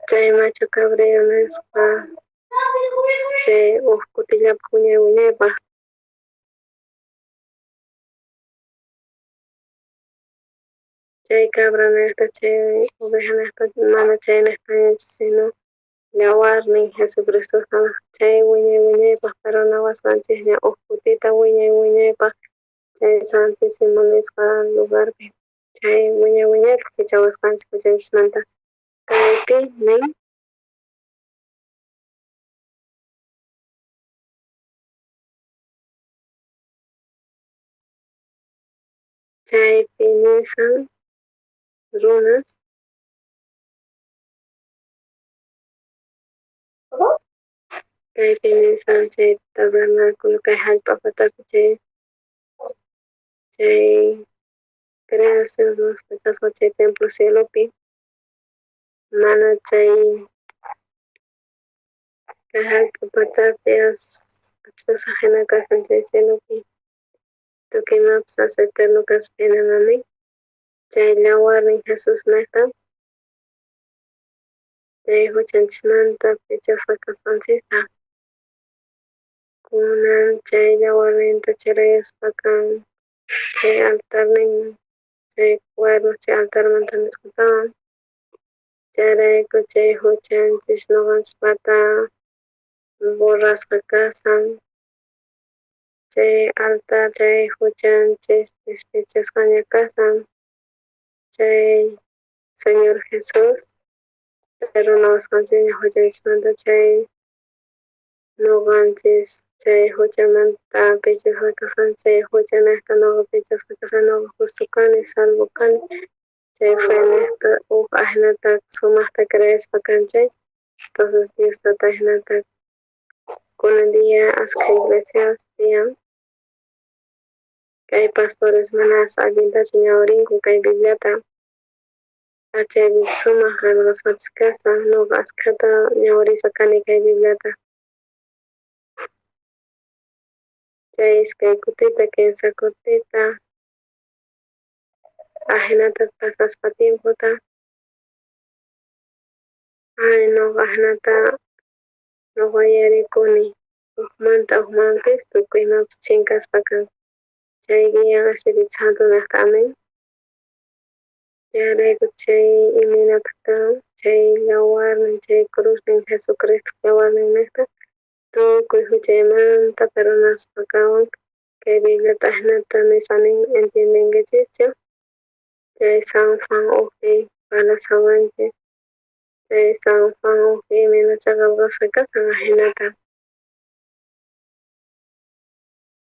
chay machu cabrío nisqa chay uj kutillapaj wiñay wiñaypaj. Chay cabra nejta, chay oveja nejta, mana chay nejtañachu, sino yawarnin Jesucristo chay wiñay wiñaypaj perdonawasqanchejña uj kutita wiñay wiñaypaj chay Santísimo nisqa lugarpi chay wiñay wiñaypaj pichawasqanchej juchanchismanta. Kaypi nin chaypi nisan runas kaypi nisan chay tabernáculo kay jallp'a patapi chay creación ruwasqa kasqa chay templo cielopi mana chay kay jallp'a patapi as ch'usaj jina kasan chay cielopi tukuy imapis as eterno kaspa jina chay yawarnin Jesús nejta chay juchanchismanta pichasqa kasqanchista kunan chay yawarninta churayaspa kan chay altarninman chay cuerno chay altarmanta nisqatawan chayrayku chay juchanchis noqanchispata borrasqa kasan chay altar chay juchanchispis pichasqaña kasan chay Señor Jesús perdonawasqanchikña juchanchismanta chay noqanchis chay juchamanta pichasqa kasan chay juchanejta noqa pichasqa kasan noqa justo kani salvo kani chay fe nejta uj ajinata sumajta creespa kan chay entonces Dios tata ajinata kunan día askha iglesias tiyan kay pastores mana allintachu ñawirinku kay Bibliata chaypi sumaj qhelqasqapis kasan noqa askhata ñawirispa kani kay Bibliata chay iskay kutita kinsa kutita ajinata pasaspa tiempota. Ay, noqa ajinata noqa yuyarikuni ujmanta ujmanpis tukuy imapis chinkaspa kan. Chay guian Espíritu Santo nejta, amén. Chayrayku chay imaynataq kan chay yawarnin, chay cruznin Jesucristo yawarnin nejta tukuy juchaymanta perdonaspa kawan. Kay Bibliata ajinata nispa nin, entiendenkichischu? Chay San Juan ujpi parlasawanchis. Chay San Juan ujpi imaynachá qelqasqa kashan ajinata.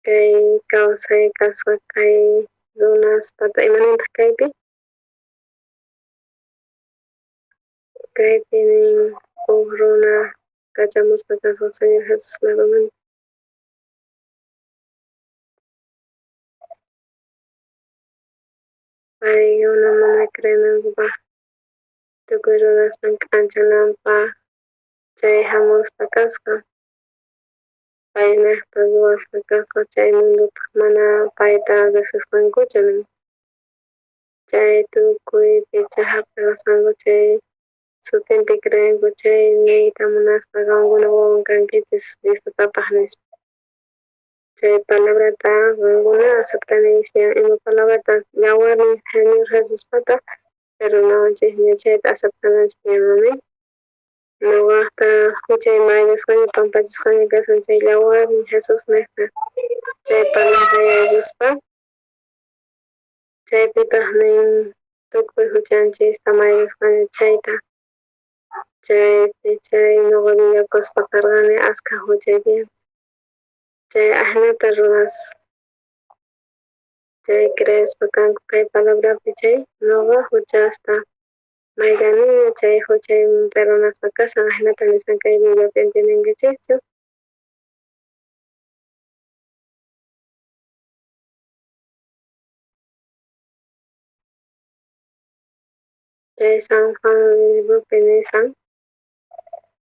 Kay kawsay kasqa kay runaspata, imanintaq kaypi? Kaypi nin uj runa kachamusqa kasqa Señor Jesús ladomanta. Paykuna mana creenankupaj tukuy runasman k'anchananpaj chay jamuspa kasqa. Paynejta ruwasqa kasqa chay mundotaj mana payta rejsisqankuchu nin. Chay tukuy picha jap'iqasqanku chay sutinpi creenku chay niyta munaspa qankuna wawan kankichis Diosta tapaj nispa. Chay palabrata qankuna aceptanaychis ima palabrata yawarnin Señor Jesuspata perdonawanchejña chayta aceptananchis tiyan, amén. Noqajta juchay mayllasqaña pampachisqaña kashan chay yawarnin Jesús nejta chay palabra yaykuspa. Chaypitaj nin tukuy juchanchista mayllasqaña chayta. Chaypi chay noqa yuyakuspa karqani askha juchay tiyan. Chay ajinata runas chay creespa kanku kay palabrapi chay noqa juchasta mayllaniña chay juchay perdonasqa kashan ajinata nishan kay Bibliapi, entiendenkichischu? Chay San Juan libropi nishan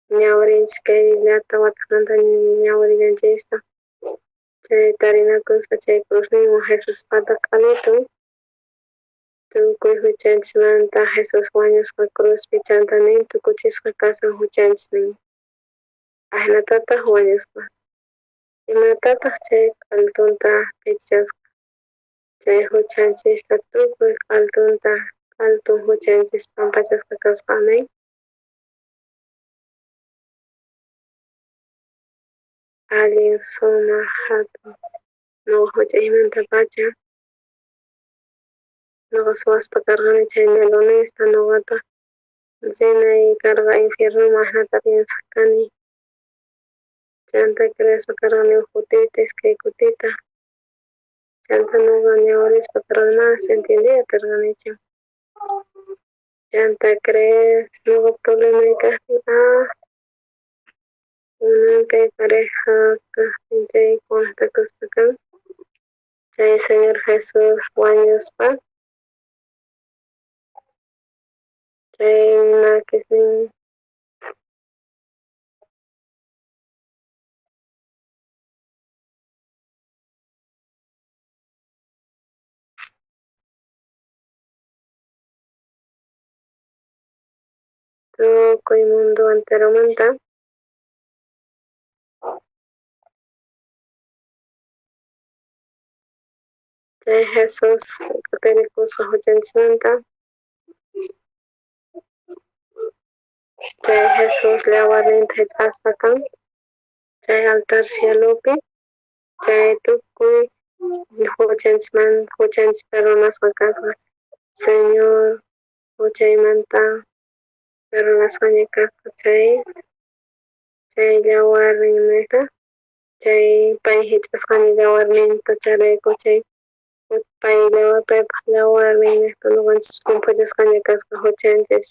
ñawirinchis kay Bibliata watejmanta ñawirillanchista. Chay tarinakuspa chay cruzninwan Jesuspata q'alitun tukuy juchanchismanta Jesús wañusqa cruzpi chanta nin tukuchisqa kashan juchanchis nin. Ajinatataj wañusqa. Imatataj chay q'altunta pichasqa? Chay juchanchista tukuy q'altunta q'altun juchanchis pampachasqa kasqa, amén. Allin sumaj jatun noqa juchaymantapacha noqa suwaspa karqani chay melonesta noqata rinay karqa infiernoman ajinata piensaj kani. Chanta creespa karqani uj kutita iskay kutita. Chanta noqa ñawirispa karqani mana entiendey atirqanichu. Chanta crees noqa problemay kajtin kunan kay pareja kajtin chay conectakuspa kan chay Señor Jesús wañuspa chay makisnin tukuy mundo enteromanta chay Jesús kutirikusqa juchanchismanta chay Jesús yawarninta jich'aspa kan chay altar cielopi chay tukuy juchanchismanta juchanchis perdonasqa kasqa Señor juchaymanta perdonasqaña kasqa chay chay yawarninnejta chay pay jich'asqaña yawarninta chayrayku chay pay paypaj yawarninnejta noqanchis llimphuchasqaña kasqa juchanchis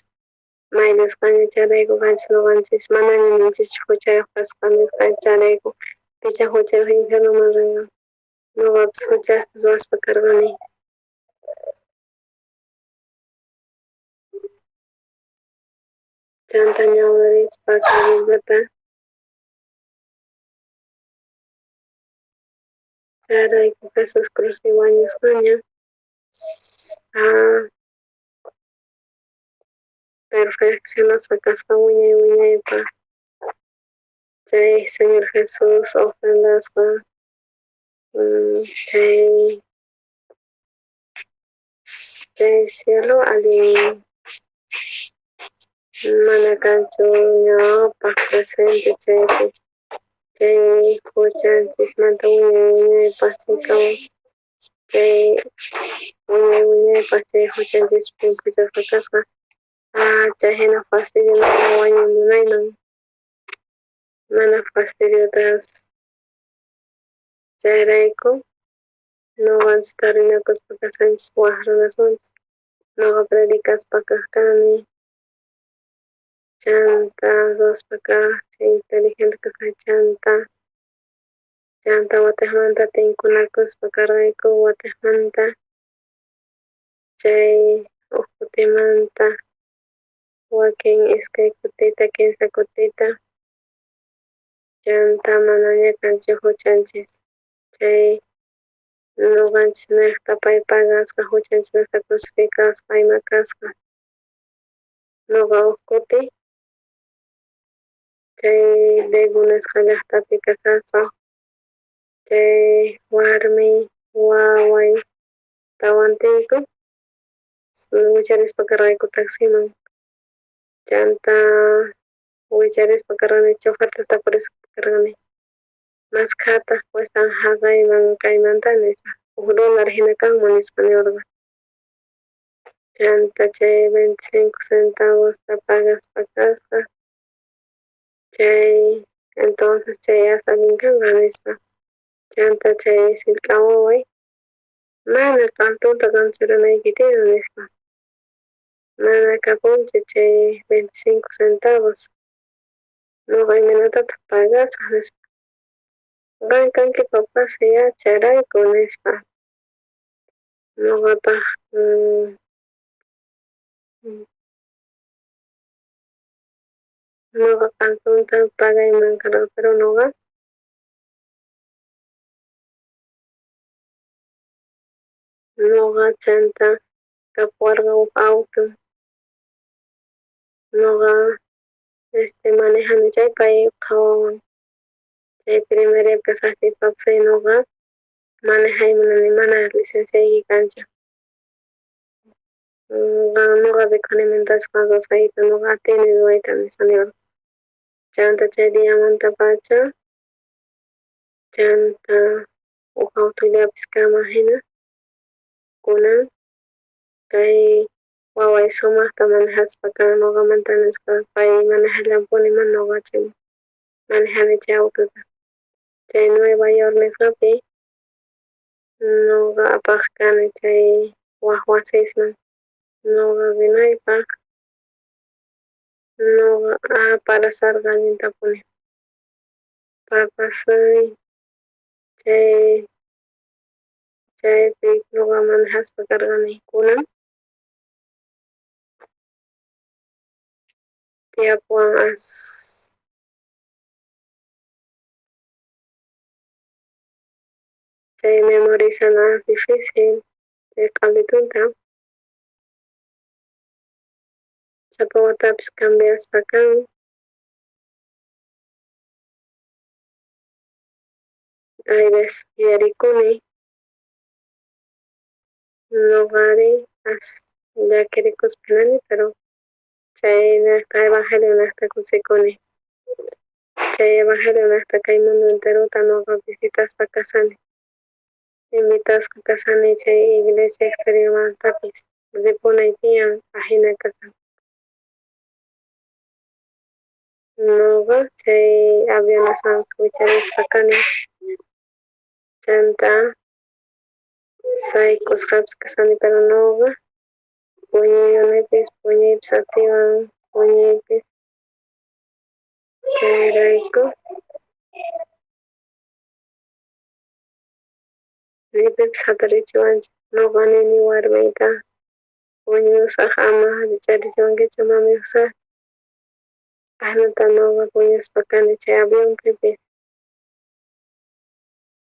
mayllasqaña chayrayku qanchis noqanchis manaña ninchischu juchayoj kasqa nisqa chayrayku picha juchayoj infiernoman rinqa noqapis juchasta ruwaspa karqani. Chanta ñawirispa kay Bibliata chayrayku Jesús cruzpi wañusqaña. Perfeccionasqa kasqa wiñay wiñaypaj. Chay Señor Jesús ofrendasqa chay cielo allin mana kanchu ñawpaj presente chaypis chay juchanchismanta wiñay wiñaypaj chaykawan chay wiñay wiñaypaj chay juchanchis llimphuchasqa kasqa. Chay jina fastidio mana wañuy munayman, mana fastidiotas chayrayku noqanchis tarinakuspa kasanchis waj runaswanpis. Noqa predicaspa kaj kani, chanta ruwaspa kaj chay inteligente kasqay chanta watejmanta tinkunakuspa karqayku watejmanta chay uj kutimanta wakin iskay kutita kinsa kutita chanta manaña kanchu juchanchis chay noqanchis nejta pay pagasqa juchanchis nejta crucificasqa ima kasqa. Noqa uj kuti chay Daegu nisqa llajtapi kasaspa chay warmiy waway tawantiyku wicharispa karqayku taximan chanta wicharispa karqani choferta tapurispa karqani maskhataq cuestan jaqayman kaymanta nispa uj dólar jina kanman nispa niwarqa. Chanta chay 25 centavosta pagaspa kasqa chay entonces chay as allin kanqa nispa. Chanta chay sullk'a waway mana q'altunta qan churanayki tiyan nispa. Mana kapunchu chay 25 centavos noqa imaynatataq pagasaq nispa. Qan kanki papasi ya chayrayku nispa. Noqataq noqa q'altunta pagayman karqa pero noqa chanta kapuwarqa uj auto noqa manejani chay pay qhawawan chay primaria kasajtiy papasay noqa manejay munani mana licenciayki kanchu noqa rikuni mientras qan ruwasqaykita noqa atini ruwayta nispa niwarqa. Chanta chay diamantapacha chanta uj autollapis kanman jina kunan kay waway sumajta manejaspa kan noqamanta nisqa pay manejallanpuni mana noqachu manejani chay autota. Chay Nueva York nisqapi noqa apaj kani chay waj wasisman noqa rinaypaj noqa parasarqa allintapuni papasay chay chaypi noqa manejaspa karqani kunan tiyapuwan as chay memorizana as difícil chay q'alitunta sapa watapis cambiaspa kan hay veces yuyarikuni noqari as llakirikuspa jinani pero chay nejta evangelio nejta kusikuni chay evangelio nejta kay mundo enterota noqa visitaspa kasani invitasqa kasani chay iglesia exteriormantapis ripunay tiyan ajina kasan. Noqa chay avioneswan wicharispa kani chanta sayk'usqapis kasani pero noqa puñuyunipis puñuypis atiwan puñuypis chayrayku ni pipis jatarichiwanchu noqa nini warmiyta puñusaj ama allicharichiwankichu mamiusaj ajinata noqa puñuspa kani chay avionpipis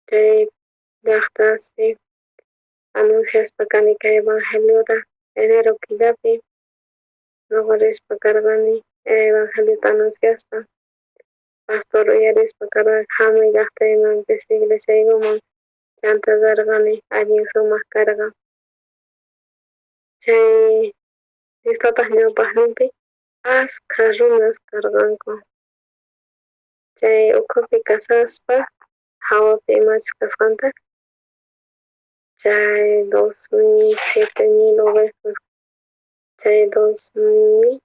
chay llajtaspi anunciaspa kani kay evangeliota enero killapi Noqa rispa karqani evangeliota anunciaspa. Pastor uyarispa karqa hamuy llaqtaymanpis iglesiaykuman chanta rarqani allin sumaq karqa. Chay Diostataq ñawpaqninpi askha runas karqanku. Chay ukhupi kasaspa hawapi imachus kasqanta chay 2000, 7000 ovejas chay 2000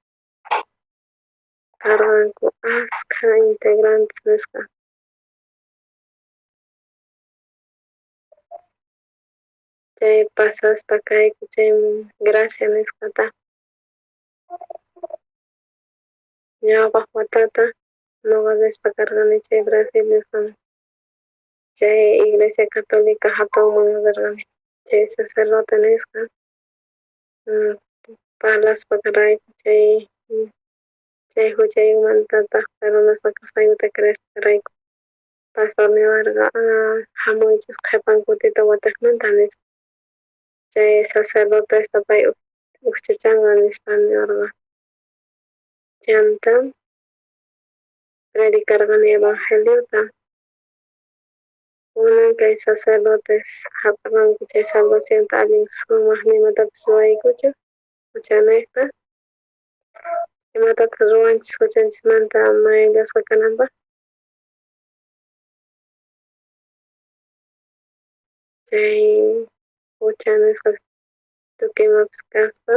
karqanku askha integrantes nisqa. Chay pasaspa kayku chay gracia nisqata. Ñawpaq watata noqa rispa karqani chay Brasil nisqaman. Chay iglesia católica hatunman rirqani. Chay sacerdote nisqa parlaspa karqayku chay chay huchaykumantataq perdonasqa kasqaykuta creespa karqayku. Pastor niwarqa hamuychis qhipan kutita wataqmanta nispa. Chay sacerdotesta pay ujchachanqa nispa niwarqa. Chanta predicarqani evangeliota. Kunan kay sacerdotes hap'aqanku chay salvacionta allin sumaq nimatapis ruwaykuchu huchanejta. Imatataq ruwanchis huchanchismanta mayllasqa kananpaq? Chay hucha nisqa tukuy imapis kaspa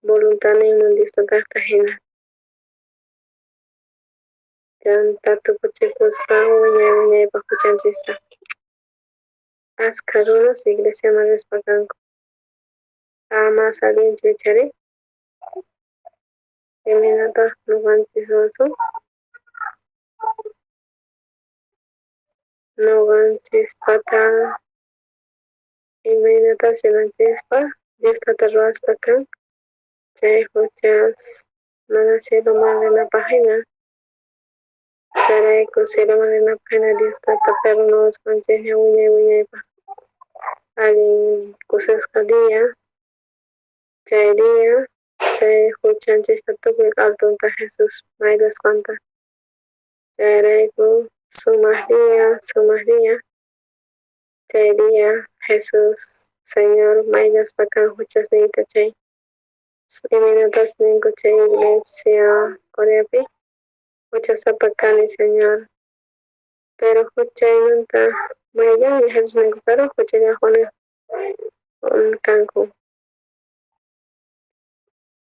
voluntadninman Dios kaqta hina. Chanta tukuchipusqa wiñay wiñaypaq huchanchista. Askha runas iglesiaman rispa kanku. Mas allinchu ichari? Imaynataq nuqanchis ruwasun? Nuqanchispata imaynatas ñuqanchispa Dios tata ruwaspa kan chay huchas mana cieloman rinapaq hina. Chayrayku cieloman rinapaq hina Dios tata perdonawasqanchikña wiñay wiñaypaq. Allin kusisqa día chay día chay huchanchista tukuy q'altunta Jesús mayllasqanta. Chayrayku sumaq día chay día Jesús Señor mayllaspa kan huchasniyta chay imaynatas ninku chay iglesia Coreapi huchasapa kani Señor. Pero huchaymanta mayllanña Jesús ninku pero huchallaqpuni kanku.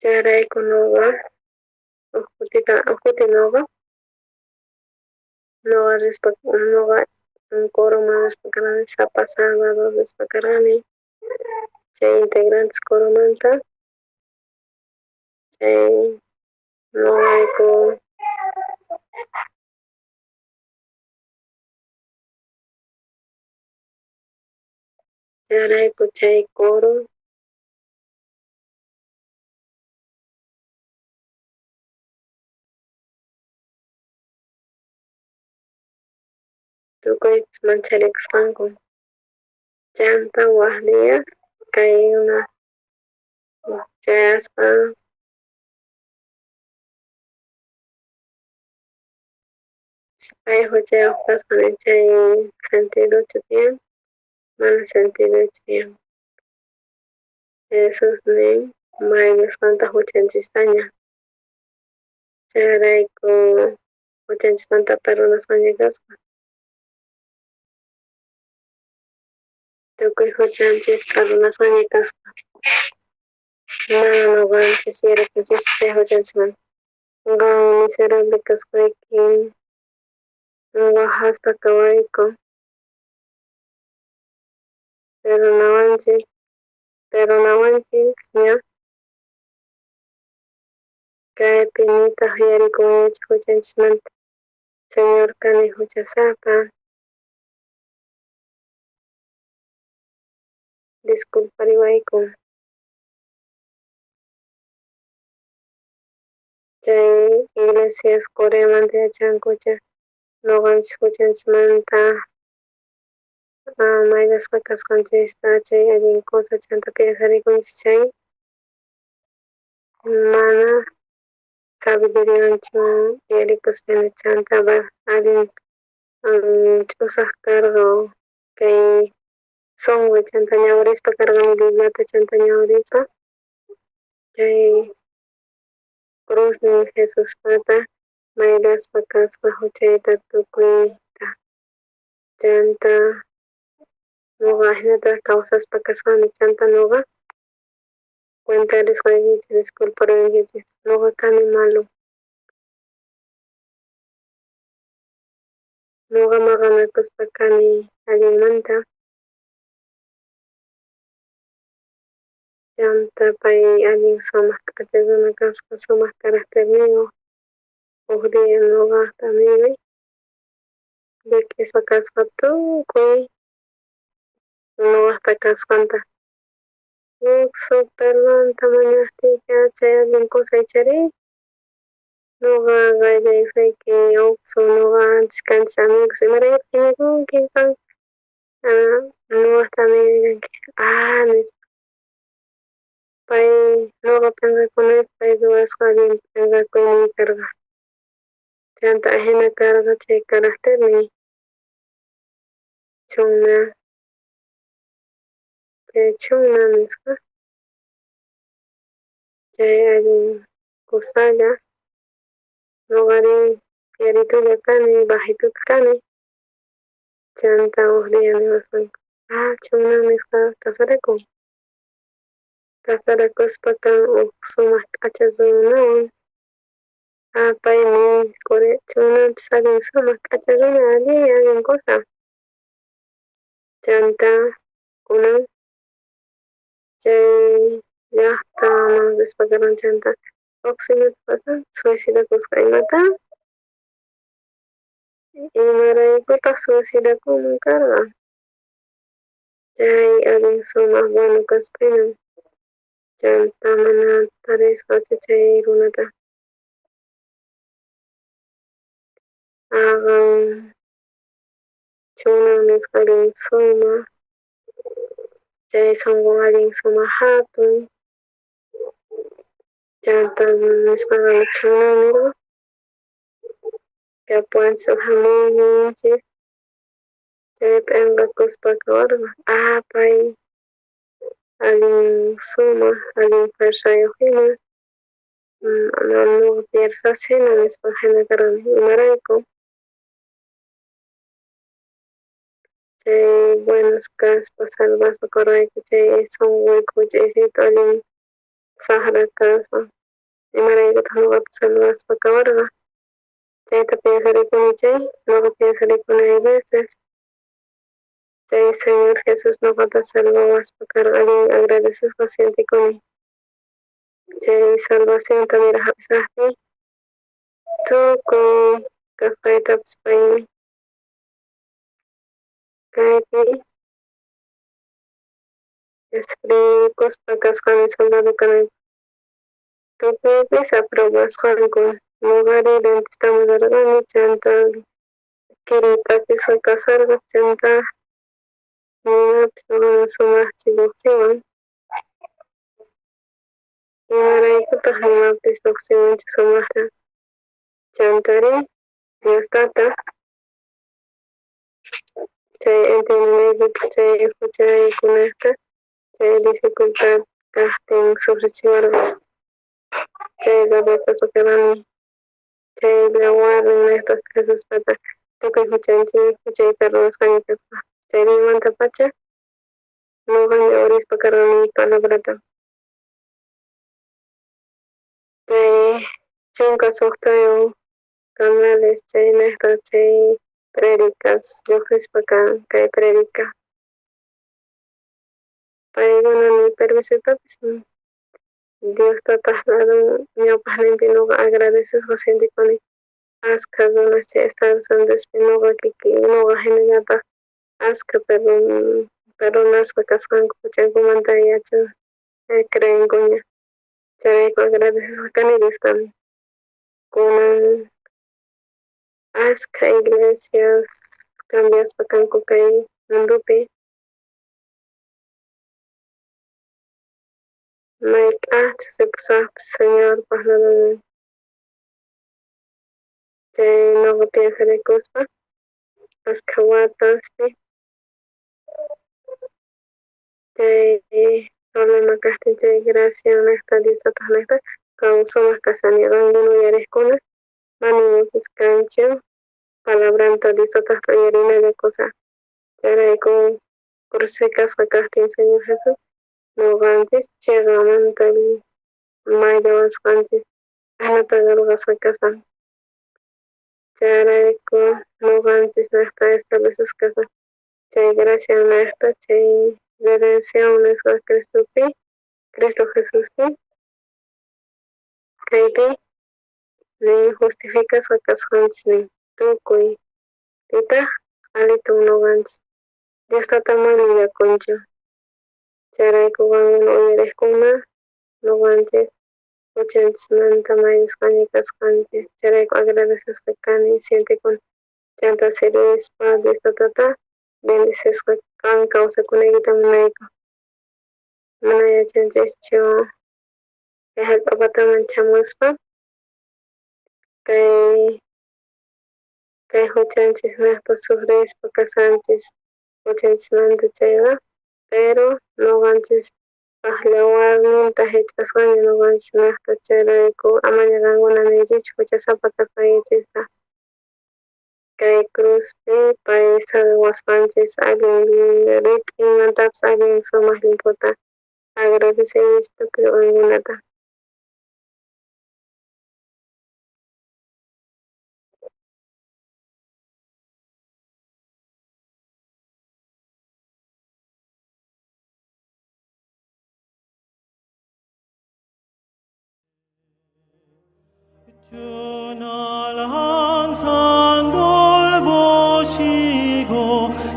Chayrayku nuqa uj kutita uj kuti nuqa nuqa rispa nuqa coroman rispa karqani sapa sábado rispa karqani chay integrantes coromanta chay nuqayku chayrayku chay coro tukuypis mancharikusqanku. Chanta waj días kaykuna chayaspa pay huchayuq kasqa chay sentidochu tiyan mana sentidochu tiyan. Jesús nin mayllasqanta huchanchistaña. Chayrayku huchanchismanta perdonasqaña kasqa. Tukuy huchanchis perdonasqaña kasqa. Mana nuqanchis yuyarikunchis chay huchanchismanta. Qan miserable kasqayki waqaspa kawayku. Perdonawanchis, perdonawanchis ña. Kaypi nitaq yuyarikunñachu huchanchismanta. Señor kani huchasapa. Disculpariwayku. Chay iglesias Coreamanta yachankucha nuqanchis huchanchismanta mayllasqa kasqanchista chay allin cosa chanta piensarikunchis chay Mana sabidurianchu yarikuspa chanta allin ch'usaj karqa kay sonqoy chanta ñawirispa karqani Bibliata chanta ñawirispa chay cruznin Jesuspata mayllasqa kasqa juchayta tukuyta chanta noqa ajinata kawsaspa kasqani chanta noqa cuentarisqaykichis, disculparuwankichis, noqa kani malo. Noqa maqanakuspa kani allinmanta chanta pay allin sumaq k'acha runa kasqa, sumaq caracterniyuq. Uj día noqajta amigoy llak'isqa kasqa tukuy noqajta kasqanta. Uj perdonta mañajtiyki chay allin cosa icharí noqa qayllaykusqayki uqsu noqa antes kanchis amigos imaraykutaq phiñakunki qan noqajta amigoy kanki nispa pay noqa p'enqakunaypaq pay ruwasqa allin p'enqakuyniy karqa chanta ajina karqa chay caracterniy chunna chay chunna nisqa chay allin kusalla noqari fieritulla kani bajituta kani chanta uj día niwasqanku chunna nisqa casarakun casarakuspa kan uj sumaq k'acha runawan pay nin chunnampis allin sumaq k'acha runa allin allin cosa chanta kunan chay llaqtaman rispa karqan chanta uj imata pasan suicidakusqa imata imaraykutaq suicidakunman karqa chay allin sumaq bueno kaspa chanta mana tarisqachu chay runata aqan chunnan nisqa allin sumaq chay sonqon allin sumaq hatun chanta nispaqa chunnan nirqa kapuwanchis uj amigonchik chay p'enqakuspa kawarqa pay allin sumaq allin fuerzayuq hina noqa piensas hina nispa jina karqani imarayku chay buenos kaspa salvaspa kawarqayku chay sonqoyku huch'uysitu allin saqra kaspa imaraykutaq noqata salvaspa kawarqa chayta piensarikuni chay noqa piensarikuni hay veces chay Señor Jesús noqata salvawaspa karqa allin agradecesqa sientikuni chay salvacionta niraj hap'isaqtiy tukuy kasqaytapis pay kaypi escribikuspa kasqani soldado kanaypaq tukuypis aprobasqanku noqari dentistaman rirqani chanta kiriy p'akisqa kasarqa chanta nimapis noqaman sumaqchu lluqsiwan imaraykutaq nimapis lluqsiwanchu sumaqta chantari Dios tata chay entiendenaykipaq chay huchaykunata chay dificultad kaqtin sufrichiwarqa chay rabiakuspa karani chay yawarnin Jesuspata tukuy huchanchik huchay perdonasqaña kasqa chay diamantapacha noqa ñawirispa karqani palabrata chay 16 canales chaynejta chay predicas lluqsispa kan kay predica paykuna ni permisotapis Dios tataq ladun ñawpaqninpi noqa agradecesqa sientikuni askha runas chay Estados Unidospi noqa kikin noqa hinallataq askha perdonasqa kasqanku huchankumanta yachan creenkuña chayrayku agradecesqa kani Diosta kunan askha iglesias cambiaspa kanku kay mundopi. Mayk'ajchus ripusajpis Señorpaj chay noqa piensarikuspa askha wataspi chay problema kajtin chay graciannejta Dios tatajnejta qan sumaq kasani qankuna uyarejkuna mana imapis kanchu palabranta Dios tatajta uyarinalla cosa chayrayku crucificasqa kajtin Señor Jesús noqanchis cheqamanta mayllawasqanchis ajinata ruwasqa kasan chayrayku noqanchis nejta establecesqa kasan chay graciannejta chay redención nisqa Cristopi Cristo Jesuspi kaypi nin justificasqa kasqanchis nin tukuy pitaq q'alitun noqanchis Dios tata mana llullakunchu chayrayku qankuna uyarejkuna noqanchis huchanchismanta mayllasqaña kasqanchis chayrayku agradecesqa kani sientekuni chanta sirvispa Dios tatata bendecisqa qan kawsakunaykita munayku mana yachanchischu kay jallp'a pataman chamuspa kay huchanchis nejta sufrispa kasanchis huchanchismanta chayqa pero noqanchis yawarninta jich'asqaña noqanchis nejta chayrayku amaña qankuna niychischu huchasapa kasqaykichista kay cruzpi pay saqewasqanchis allin rit'inmantapis allin sumaq llimphuta agradeceychis tukuy qankunata. 주 날 항상 돌보시고